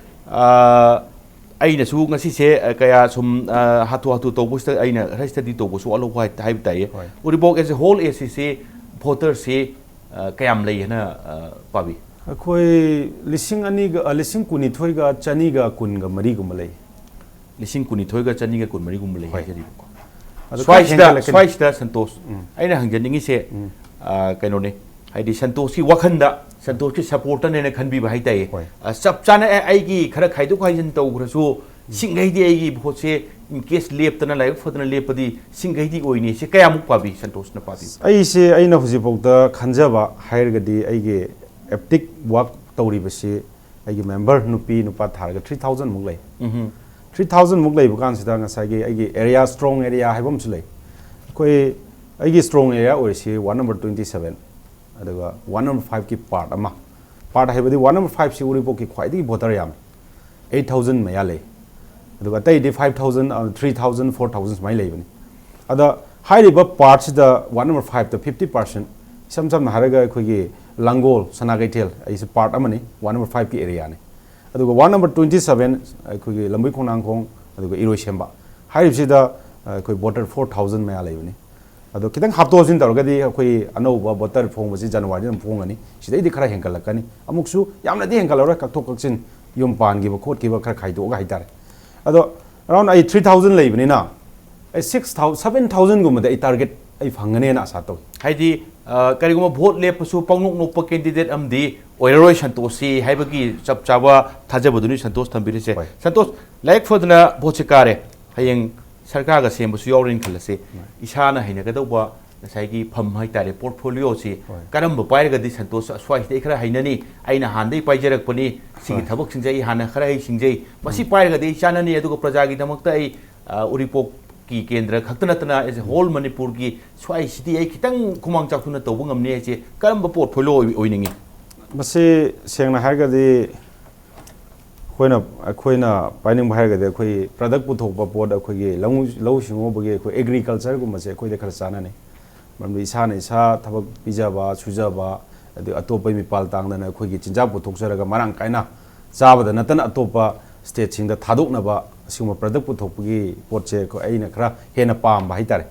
ꯑ, ꯑꯩꯅꯁꯨ ꯉꯁꯤꯁꯦ, ꯑ, ꯀꯌꯥ ꯁꯨꯝ, ꯑ, ꯍꯥꯊꯨ ꯍꯥꯊꯨ ꯇꯧꯕꯁꯤꯗ ꯑꯩꯅ ꯈꯔ ꯁ꯭ꯇꯗꯤ ꯇꯧꯕꯁꯨ ꯋꯥꯠꯍꯧꯕ ꯍꯥꯏ-, ꯍꯥꯏꯕ ꯇꯥꯏꯌꯦ꯫ ꯍꯣꯏ꯫ ꯎꯔꯤꯄꯣꯛ as a whole ꯑꯦꯁꯤꯁꯦ ꯚꯣꯇꯔꯁꯦ, ꯑ, ꯀꯌꯥꯝ ꯂꯩ ꯍꯥꯏꯅ, ꯑ, ꯄꯥꯕꯤ? ꯑꯩꯈꯣꯏ ꯂꯤꯁꯤꯡ ꯑꯅꯤꯒ, ꯑ, ꯂꯤꯁꯤꯡ ꯀꯨꯟꯅꯤꯊꯣꯏꯒ ꯆꯅꯤꯒ ꯀꯨꯟꯒ ꯃꯔꯤꯒꯨꯝꯕ ꯂꯩ꯫ ꯂꯤꯁꯤꯡ ꯀꯨꯟꯅꯤꯊꯣꯏꯒ ꯆꯅꯤꯒ ꯀꯨꯟꯃꯔꯤꯒꯨꯝꯕ ꯂꯩ ꯍꯣꯏ꯫ ꯍꯥꯏꯖꯔꯤꯕꯀꯣ꯫ ꯑꯗꯨ ꯈꯔ ꯁ꯭ꯋꯥꯏꯁꯤꯗ, ꯍꯦꯟꯒꯠꯂꯛꯀꯅꯤ꯫ ꯁ꯭ꯋꯥꯏꯁꯤꯗ ꯁꯟꯇꯣꯁ, ꯎꯝ꯫ ꯑꯩꯅ ꯍꯪꯖꯅꯤꯡꯉꯤꯁꯦ, ꯎꯝ꯫ ꯑ, ꯀꯩꯅꯣꯅꯦ, ꯍꯥꯏꯗꯤ ꯁꯟꯇꯣꯁꯀꯤ ꯋꯥꯈꯜꯗ, ꯁꯟꯇꯣꯁꯀꯤ ꯁꯄꯣꯔꯇꯔꯅꯦꯅ ꯈꯟꯕꯤꯕ ꯍꯥꯏꯇꯥꯏꯌꯦ꯫ ꯍꯣꯏ꯫ ꯑ, ꯆꯞ ꯆꯥꯅ ꯑꯦ, ꯑꯩꯒꯤ ꯈꯔ ꯈꯥꯏꯗꯣꯛ ꯈꯥꯏꯖꯤꯟ ꯇꯧꯈ꯭ꯔꯁꯨ, ꯁꯤꯡꯈꯩꯗꯤ ꯑꯩꯒꯤ ꯚꯣꯠꯁꯦ in case ꯂꯦꯞꯇꯅ ꯂꯥꯏꯕꯛ ꯐꯗꯅ ꯂꯦꯞꯄꯗꯤ ꯁꯤꯡꯈꯩꯗꯤ ꯑꯣꯏꯅꯤ꯫ ꯁꯤ ꯀꯌꯥꯃꯨꯛ ꯄꯥꯕꯤ ꯁꯟꯇꯣꯁꯅ ꯄꯥꯕꯤ? ꯑꯩꯁꯦ, ꯑꯩꯅ ꯍꯧꯖꯤꯛꯐꯥꯎꯗ ꯈꯟꯖꯕ ꯍꯥꯏꯔꯒꯗꯤ ꯑꯩꯒꯤ ꯑꯦꯞꯇꯤꯛ ꯋꯥꯛ ꯇꯧꯔꯤꯕꯁꯤ ꯑꯩꯒꯤ ꯃꯦꯝꯕꯔ ꯅꯨꯄꯤ ꯅꯨꯄꯥ ꯊꯥꯔꯒ ꯊ꯭ꯔꯤ ꯊꯥꯎꯖꯟꯃꯨꯛ ꯂꯩ꯫ ꯎꯝ꯫ ꯊ꯭ꯔꯤ ꯊꯥꯎꯖꯟꯃꯨꯛ ꯂꯩꯕ ꯀꯥꯟꯁꯤꯗ ꯉꯁꯥꯏꯒꯤ ꯑꯩꯒꯤ ꯑꯦꯔꯤꯌꯥ, ꯁ꯭ꯇ꯭ꯔꯣꯡ ꯑꯦꯔꯤꯌꯥ ꯍꯥꯏꯕ ꯑꯃꯁꯨ ꯂꯩ꯫ ꯑꯩꯈꯣꯏ, ꯑꯩꯒꯤ ꯁ꯭ꯇ꯭ꯔꯣꯡ ꯑꯦꯔꯤꯌꯥ ꯑꯣꯏꯔꯤꯁꯤ ꯋꯥꯔꯗ ꯅꯝꯕꯔ ꯇ꯭ꯋꯦꯟꯇꯤ ꯁꯕꯦꯟ, ꯑꯗꯨꯒ ꯋꯥꯔꯗ ꯅꯝꯕꯔ ꯐꯥꯏꯚꯀꯤ ꯄꯥꯔꯠ ꯑꯃ, ꯄꯥꯔꯠ ꯍꯥꯏꯕꯗꯤ ꯋꯥꯔꯗ ꯅꯝꯕꯔ ꯐꯥꯏꯚꯁꯤ ꯎꯔꯤꯄꯣꯛꯀꯤ ꯈ꯭ꯋꯥꯏꯗꯒꯤ ꯚꯣꯇꯔ ꯌꯥꯝꯃꯤ꯫ ꯑꯩꯠ ꯊꯥꯎꯖꯟ ꯃꯌꯥ ꯂꯩ꯫ ꯑꯗꯨꯒ ꯑꯇꯩꯗꯤ five thousand, three thousand, four thousand ꯁꯨꯃꯥꯏꯅ ꯂꯩꯕꯅꯤ꯫ ꯑꯗ ꯍꯥꯏꯔꯤꯕ ꯄꯥꯔꯠꯁꯤꯗ ꯋꯥꯔꯗ ꯅꯝꯕꯔ ꯐꯥꯏꯚꯇ ꯐꯤꯐꯇꯤ ꯄꯥꯔꯁꯦꯟ, ꯏꯁꯝ ꯁꯝꯅ ꯍꯥꯏꯔꯒ ꯑꯩꯈꯣꯏꯒꯤ ꯂꯥꯡꯒꯣꯜ, ꯁꯅꯥ ꯀꯩꯊꯦꯜ, ꯑꯩꯁꯦ ꯄꯥꯔꯠ ꯑꯃꯅꯤ, ꯋꯥꯔꯗ ꯅꯝꯕꯔ ꯐꯥꯏꯚꯀꯤ ꯑꯦꯔꯤꯌꯥꯅꯤ꯫ ꯑꯗꯨꯒ ꯋꯥꯔꯗ ꯅꯝꯕꯔ ꯇ꯭ꯋꯦꯟꯇꯤ ꯁꯕꯦꯟ, ꯑꯩꯈꯣꯏꯒꯤ ꯂꯝꯕꯣꯏ ꯈꯣꯡꯅꯥꯡꯈꯣꯡ, ꯑꯗꯨꯒ ꯏꯔꯣꯏꯁꯦꯝꯕ ꯍꯥꯏꯔꯤꯕꯁꯤꯗ ꯑꯩꯈꯣꯏ ꯚꯣꯇꯔ ꯐꯣꯔ ꯊꯥꯎꯖꯟ ꯃꯌꯥ ꯂꯩꯕꯅꯤ꯫ ꯑꯗꯣ ꯈꯤꯇꯪ ꯍꯥꯞꯇꯣꯛ ꯍꯥꯞꯆꯤꯟ ꯇꯧꯔꯒꯗꯤ ꯑꯩꯈꯣꯏ ꯑꯅꯧꯕ ꯚꯣꯇꯔ ꯐꯣꯡꯕꯁꯤ ꯖꯅꯋꯥꯔꯤꯗ ꯑꯗꯨꯝ ꯐꯣꯡꯒꯅꯤ꯫ ꯁꯤꯗꯩꯗꯤ ꯈꯔ ꯍꯦꯟꯒꯠꯂꯛꯀꯅꯤ꯫ ꯑꯃꯨꯛꯁꯨ ꯌꯥꯝꯅꯗꯤ ꯍꯦꯟꯒꯠꯂꯔꯣꯏ, ꯀꯛꯊꯣꯛ ꯀꯛꯁꯤꯟ, ꯌꯨꯝ ꯄꯥꯟꯈꯤꯕ ꯈꯣꯠꯈꯤꯕ ꯈꯔ ꯈꯥꯏꯗꯣꯛꯑꯒ ꯍꯥꯏꯇꯥꯔꯦ꯫ ꯑꯗꯣ ꯑꯔꯥꯎꯟ ꯑꯩ ꯊ꯭ꯔꯤ ꯊꯥꯎꯖꯟ ꯂꯩꯕꯅꯤꯅ ꯑꯩ ꯁꯤꯛꯁ ꯊꯥꯎꯖꯟ, ꯁꯕꯦꯟ ꯊꯥꯎꯖꯟꯒꯨꯝꯕꯗ ꯑꯩ ꯇꯥꯔꯒꯦꯠ ꯑꯩ ꯐꯪꯒꯅꯦꯅ ꯑꯁꯥ ꯇꯧꯏ꯫ ꯍꯥꯏꯗꯤ, ꯑ, ꯀꯔꯤꯒꯨꯝꯕ ꯚꯣꯠ ꯂꯦꯞꯄꯁꯨ ꯄꯪꯅꯣꯛ ꯅꯣꯛꯄ ꯀꯦꯟꯗꯤꯗꯦꯠ ꯑꯃꯗꯤ ꯑꯣꯏꯔꯔꯣꯏ ꯁꯟꯇꯣꯁꯁꯤ ꯍꯥꯏꯕꯒꯤ ꯆꯞ ꯆꯥꯕ ꯊꯥꯖꯕꯗꯨꯅꯤ ꯁꯟꯇꯣꯁ ꯊꯝꯕꯤꯔꯤꯁꯦ꯫ ꯍꯣꯏ꯫ ꯁꯟꯇꯣꯁ, ꯂꯥꯏꯕꯛ ꯐꯗꯅ ꯚꯣꯠꯁꯦ ꯀꯥꯔꯦ, ꯍꯌꯦꯡ ꯁꯔꯀꯥꯔꯒ ꯁꯦꯝꯕꯁꯨ ꯌꯥꯎꯔꯦꯅ ꯈꯜꯂꯁꯤ꯫ ꯍꯣꯏ꯫ ꯏꯁꯥꯅ ꯍꯩꯅꯒꯗꯧꯕ ꯉꯁꯥꯏꯒꯤ ꯐꯝ ꯍꯥꯏꯇꯥꯔꯦ, ꯄꯣꯔꯠꯐꯣꯂꯤꯑꯣꯁꯤ ꯍꯣꯏ꯫ ꯀꯔꯝꯕ ꯄꯥꯏꯔꯒꯗꯤ ꯁꯟꯇꯣꯁ ꯑꯁ꯭ꯋꯥꯏꯁꯤꯗ ꯑꯩ ꯈꯔ ꯍꯩꯅꯅꯤ, ꯑꯩꯅ ꯍꯥꯟꯅꯗꯒꯤ ꯄꯥꯏꯖꯔꯛꯄꯅꯤ, ꯁꯤꯒꯤ ꯍꯣꯏ꯫ ꯊꯕꯛꯁꯤꯡꯁꯦ ꯑꯩ ꯍꯥꯟꯅ ꯈꯔ ꯍꯩ ꯁꯤꯡꯖꯩ, ꯃꯁꯤ ꯎꯝ꯫ ꯄꯥꯏꯔꯒꯗꯤ ꯑꯩ ꯆꯥꯟꯅꯅꯤ, ꯑꯗꯨꯒ ꯄ꯭ꯔꯖꯥꯒꯤꯗꯃꯛꯇ ꯑꯩ, ꯑ, ꯎꯔꯤꯄꯣꯛꯀꯤ ꯀꯦꯟꯗ꯭ꯔ ꯈꯛꯇ ꯅꯠꯇꯅ as a whole ꯃꯅꯤꯄꯨꯔꯒꯤ ꯁ꯭ꯋꯥꯏꯁꯤꯗꯤ ꯑꯩ ꯈꯤꯇꯪ ꯈꯨꯃꯥꯡ ꯆꯥꯎꯊꯣꯛꯅ ꯇꯧꯕ ꯉꯝꯅꯤ ꯍꯥꯏꯁꯦ ꯀꯔꯝꯕ ꯄꯣꯔꯠꯐꯣꯂꯤꯑꯣ ꯑꯣꯏ-, ꯑꯣꯏꯅꯤꯡꯉꯤ? ꯃꯁꯤ ꯁꯦꯡꯅ ꯍꯥꯏꯔꯒꯗꯤ ꯑꯩꯈꯣꯏꯅ, ꯑꯩꯈꯣꯏꯅ ꯄꯥꯏꯅꯤꯡꯕ ꯍꯥꯏꯔꯒꯗꯤ ꯑꯩꯈꯣꯏ ꯄ꯭ꯔꯗꯛ ꯄꯨꯊꯣꯛꯄ ꯄꯣꯠ, ꯑꯩꯈꯣꯏꯒꯤ ꯂꯧꯎ, ꯂꯧꯎ ꯁꯤꯡꯎꯕꯒꯤ ꯑꯩꯈꯣꯏ ꯑꯦꯒ꯭ꯔꯤꯀꯜꯆꯔꯒꯨꯝꯕꯁꯦ ꯑꯩꯈꯣꯏꯗ ꯈꯔ ꯆꯥꯟꯅꯅꯤ꯫ ꯃꯔꯝꯗꯤ ꯏꯁꯥꯅ ꯏꯁꯥ ꯊꯕꯛ ꯄꯤꯖꯕ, ꯁꯨꯖꯕ, ꯑꯗꯨ ꯑꯇꯣꯞꯄꯒꯤ ꯃꯤꯄꯥꯜ ꯇꯥꯡꯗꯅ ꯑꯩꯈꯣꯏꯒꯤ ꯆꯤꯟꯖꯥꯛ ꯄꯨꯊꯣꯛꯆꯔꯒ ꯃꯔꯥꯡ ꯀꯥꯏꯅ ꯆꯥꯕꯗ ꯅꯠꯇꯅ ꯑꯇꯣꯞꯄ ꯁ꯭ꯇꯦꯠꯁꯤꯡꯗ ꯊꯥꯗꯣꯛꯅꯕ ꯑꯁꯤꯒꯨꯝꯕ ꯄ꯭ꯔꯗꯛ ꯄꯨꯊꯣꯛꯄꯒꯤ ꯄꯣꯠꯁꯦ ꯑꯩꯈꯣꯏ, ꯑꯩꯅ ꯈꯔ ꯍꯦꯟꯅ ꯄꯥꯝꯕ ꯍꯥꯏꯇꯥꯔꯦ꯫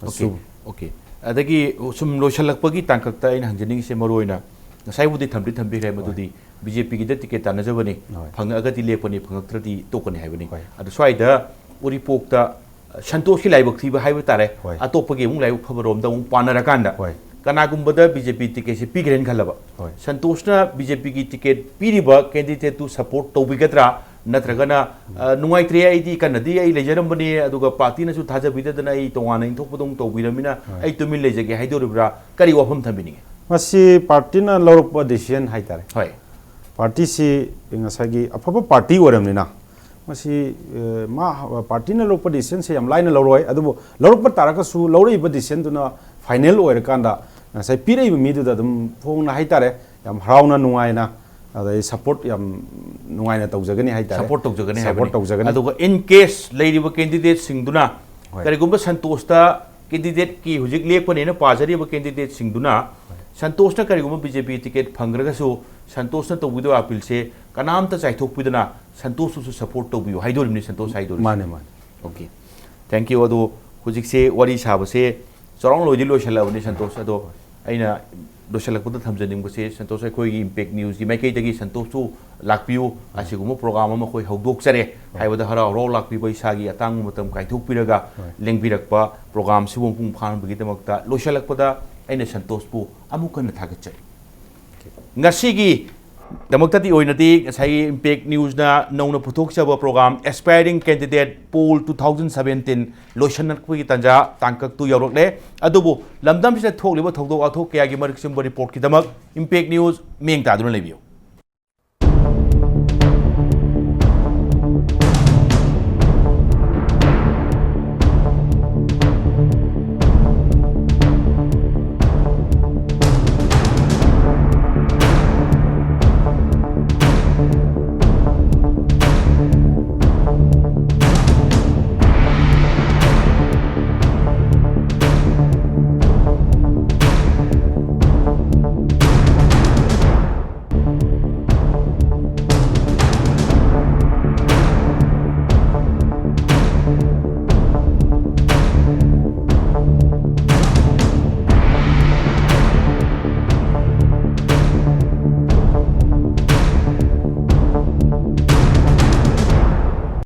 ꯑꯣꯀꯦ, ꯁꯨ- ꯑꯣꯀꯦ꯫ ꯑꯗꯒꯤ ꯁꯨꯝ ꯂꯣꯏꯁꯤꯜꯂꯛꯄꯒꯤ ꯇꯥꯡꯀꯛꯇ ꯑꯩꯅ ꯍꯪꯖꯅꯤꯡꯉꯤꯁꯦ, ꯃꯔꯨ ꯑꯣꯏꯅ ꯉꯁꯥꯏꯕꯨꯗꯤ ꯊꯝꯗꯤ ꯊꯝꯕꯤꯈ꯭ꯔꯦ, ꯍꯣꯏ꯫ ꯃꯗꯨꯗꯤ ꯕꯤ ꯖꯦ ꯄꯤꯒꯤꯗ ꯇꯤꯀꯦꯠ ꯇꯥꯟꯅꯖꯕꯅꯤ, ꯍꯣꯏ꯫ ꯐꯪꯉꯛꯑꯒꯗꯤ ꯂꯦꯞꯄꯅꯤ, ꯐꯪꯉꯛꯇ꯭ꯔꯗꯤ ꯇꯣꯛꯀꯅꯤ ꯍꯥꯏꯕꯅꯤ꯫ ꯍꯣꯏ꯫ ꯑꯗꯣ ꯁ꯭ꯋꯥꯏꯗ ꯎꯔꯤꯄꯣꯛꯇ ꯁꯟꯇꯣꯁꯀꯤ ꯂꯥꯏꯕꯛ ꯊꯤꯕ ꯍꯥꯏꯕ ꯇꯥꯔꯦ, ꯍꯣꯏ꯫ ꯑꯇꯣꯞꯄꯒꯤ ꯑꯃꯨꯛ ꯂꯥꯏꯕꯛ ꯐꯕꯔꯣꯝꯗ ꯑꯃꯨꯛ ꯄꯥꯟꯅꯔꯀꯥꯟꯗ, ꯍꯣꯏ꯫ ꯀꯅꯥꯒꯨꯝꯕꯗ ꯕꯤ ꯖꯦ ꯄꯤ ꯇꯤꯀꯦꯠꯁꯦ ꯄꯤꯈ꯭ꯔꯦꯅ ꯈꯜꯂꯕ, ꯍꯣꯏ꯫ ꯁꯟꯇꯣꯁꯅ ꯕꯤ ꯖꯦ ꯄꯤꯒꯤ ꯇꯤꯀꯦꯠ ꯄꯤꯔꯤꯕ ꯀꯦꯟꯗꯤꯗꯦꯠꯇꯨ ꯁꯄꯣꯔꯠ ꯇꯧꯕꯤꯒꯗ꯭ꯔꯥ, ꯅꯠꯇ꯭ꯔꯒꯅ, ꯎꯝ꯫ ꯑ, ꯅꯨꯡꯉꯥꯏꯇ꯭ꯔꯦ, ꯑꯩꯗꯤ ꯀꯟꯅꯗꯤ ꯑꯩ ꯂꯩꯖꯔꯝꯕꯅꯤ, ꯑꯗꯨꯒ ꯄꯥꯔꯇꯤꯅꯁꯨ ꯊꯥꯖꯕꯤꯗꯗꯅ ꯑꯩ ꯇꯣꯉꯥꯟꯅ ꯏꯟꯊꯣꯛꯄꯗꯧ ꯇꯧꯕꯤꯔꯃꯤꯅ, ꯍꯣꯏ꯫ ꯑꯩ ꯇꯨꯃꯤꯟ ꯂꯩꯖꯒꯦ ꯍꯥꯏꯗꯣꯔꯤꯕ꯭ꯔꯥ, ꯀꯔꯤ ꯋꯥꯐꯝ ꯊꯝꯕꯤꯅꯤꯡꯉꯤ? ꯃꯁꯤ ꯄꯥꯔꯇꯤꯅ ꯂꯧꯔꯛꯄ ꯗꯤꯁꯤꯖꯟ ꯍꯥꯏꯇꯥꯔꯦ꯫ ꯍꯣꯏ꯫ ꯄꯥꯔꯇꯤꯁꯤ ꯉꯁꯥꯏꯒꯤ ꯑꯐꯕ ꯄꯥꯔꯇꯤ ꯑꯣꯏꯔꯕꯅꯤꯅ, ꯃꯁꯤ, ꯑ, ꯃꯥ, ꯄꯥꯔꯇꯤꯅ ꯂꯧꯔꯛꯄ ꯗꯤꯁꯤꯖꯟꯁꯦ ꯌꯥꯝ ꯂꯥꯏꯅ ꯂꯧꯔꯣꯏ, ꯑꯗꯨꯕꯨ ꯂꯧꯔꯛꯄ ꯇꯥꯔꯒꯁꯨ ꯂꯧꯔꯛꯏꯕ ꯗꯤꯁꯤꯖꯟꯗꯨꯅ ꯐꯥꯏꯅꯦꯜ ꯑꯣꯏꯔꯀꯥꯟꯗ ꯉꯁꯥꯏ ꯄꯤꯔꯛꯏꯕ ꯃꯤꯗꯨꯗ ꯑꯗꯨꯝ ꯐꯣꯡꯅ ꯍꯥꯏꯇꯥꯔꯦ, ꯌꯥꯝ ꯍꯔꯥꯎꯅ, ꯅꯨꯡꯉꯥꯏꯅ, ꯑꯗꯩ ꯁꯄꯣꯔꯠ ꯌꯥꯝ ꯅꯨꯡꯉꯥꯏꯅ ꯇꯧꯖꯒꯅꯤ ꯍꯥꯏꯇꯥꯔꯦ꯫ ꯁꯄꯣꯔꯠ ꯇꯧꯖꯒꯅꯤ ꯁꯄꯣꯔꯠ ꯍꯥꯏꯕꯅꯤ꯫ ꯇꯧꯖꯒꯅꯤ꯫ ꯑꯗꯨꯒ in case ꯂꯩꯔꯤꯕ ꯀꯦꯟꯗꯤꯗꯦꯠꯁꯤꯡꯗꯨꯅ ꯍꯣꯏ꯫ ꯀꯔꯤꯒꯨꯝꯕ ꯁꯟꯇꯣꯁꯇ ꯀꯦꯟꯗꯤꯗꯦꯠꯀꯤ ꯍꯧꯖꯤꯛ ꯂꯦꯞꯀꯅꯦꯅ ꯄꯥꯖꯔꯤꯕ ꯀꯦꯟꯗꯤꯗꯦꯠꯁꯤꯡꯗꯨꯅ ꯁꯟꯇꯣꯁꯅ ꯀꯔꯤꯒꯨꯝꯕ ꯕꯤ ꯖꯦ ꯄꯤ ꯇꯤꯀꯦꯠ ꯐꯪꯈ꯭ꯔꯒꯁꯨ ꯁꯟꯇꯣꯁꯅ ꯇꯧꯕꯤꯗꯣꯏ ꯑꯥꯄꯤꯜꯁꯦ ꯀꯅꯥꯝꯇ ꯆꯥꯏꯊꯣꯛꯄꯤꯗꯅ ꯁꯟꯇꯣꯁꯇꯨꯁꯨ ꯁꯄꯣꯔꯠ ꯇꯧꯕꯤꯌꯨ ꯍꯥꯏꯗꯣꯔꯤꯕꯅꯤ ꯁꯟꯇꯣꯁ ꯍꯥꯏꯗꯣꯔꯤꯁꯤ꯫ ꯃꯥꯅꯦ, ꯃꯥꯅꯦ꯫ Okay, thank you꯫ ꯑꯗꯣ ꯍꯧꯖꯤꯛꯁꯦ ꯋꯥꯔꯤ ꯁꯥꯕꯁꯦ ꯆꯥꯎꯔꯥꯛꯅ ꯂꯣꯏꯗꯤ ꯂꯣꯏꯁꯤꯜꯂꯛꯑꯕꯅꯤ ꯁꯟꯇꯣꯁ꯫ ꯑꯗꯣ ꯑꯩꯅ ꯂꯣꯏꯁꯤꯜꯂꯛꯄꯗ ꯊꯝꯖꯅꯤꯡꯕꯁꯦ, ꯁꯟꯇꯣꯁ, ꯑꯩꯈꯣꯏꯒꯤ ꯏꯝꯄꯦꯛ ꯅ꯭ꯌꯨꯁꯀꯤ ꯃꯥꯏꯀꯩꯗꯒꯤ ꯁꯟꯇꯣꯁꯁꯨ ꯂꯥꯛꯄꯤꯌꯨ꯫ ꯑꯁꯤꯒꯨꯝꯕ ꯄ꯭ꯔꯣꯒ꯭ꯔꯥꯝ ꯑꯃ ꯑꯩꯈꯣꯏ ꯍꯧꯗꯣꯛꯆꯔꯦ ꯍꯥꯏꯕꯗ ꯍꯔꯥꯎ ꯍꯔꯥꯎ ꯂꯥꯛꯄꯤꯕ, ꯏꯁꯥꯒꯤ ꯑꯇꯥꯡꯕ ꯃꯇꯝ ꯀꯥꯏꯊꯣꯛꯄꯤꯔꯒ ꯍꯣꯏ꯫ ꯂꯦꯡꯕꯤꯔꯛꯄ, ꯄ꯭ꯔꯣꯒ꯭ꯔꯥꯝꯁꯤꯕꯨ ꯃꯄꯨꯡ ꯐꯥꯍꯟꯕꯒꯤꯗꯃꯛꯇ ꯂꯣꯏꯁꯤꯜꯂꯛꯄꯗ ꯑꯩꯅ ꯁꯟꯇꯣꯁꯄꯨ ꯑꯃꯨꯛ ꯍꯟꯅ ꯊꯥꯒꯠꯆꯔꯤ꯫ ꯉꯁꯤꯒꯤ ꯗꯃꯛꯇꯗꯤ ꯑꯣꯏꯅꯗꯤ ꯉꯁꯥꯏꯒꯤ ꯏꯝꯄꯦꯛ ꯅ꯭ꯌꯨꯁꯅ ꯅꯧꯅ ꯄꯨꯊꯣꯛꯆꯕ programme Aspiring Candidate Poll two thousand seventeen ꯂꯣꯏꯁꯤꯜꯂꯛꯄꯒꯤ ꯇꯥꯟꯖꯥ ꯇꯥꯡꯀꯛꯇꯨ ꯌꯧꯔꯛꯂꯦ꯫ ꯑꯗꯨꯕꯨ ꯂꯝꯗꯝꯁꯤꯗ ꯊꯣꯛꯂꯤꯕ ꯊꯧꯗꯣꯛ ꯋꯥꯊꯣꯛ ꯀꯌꯥꯒꯤ ꯃꯔꯤꯛ ꯆꯨꯝꯕ ꯔꯤꯄꯣꯔꯠꯀꯤꯗꯃꯛ ꯏꯝꯄꯦꯛ ꯅ꯭ꯌꯨꯁ ꯃꯤꯠꯌꯦꯡ ꯇꯥꯗꯨꯅ ꯂꯩꯕꯤꯌꯨ꯫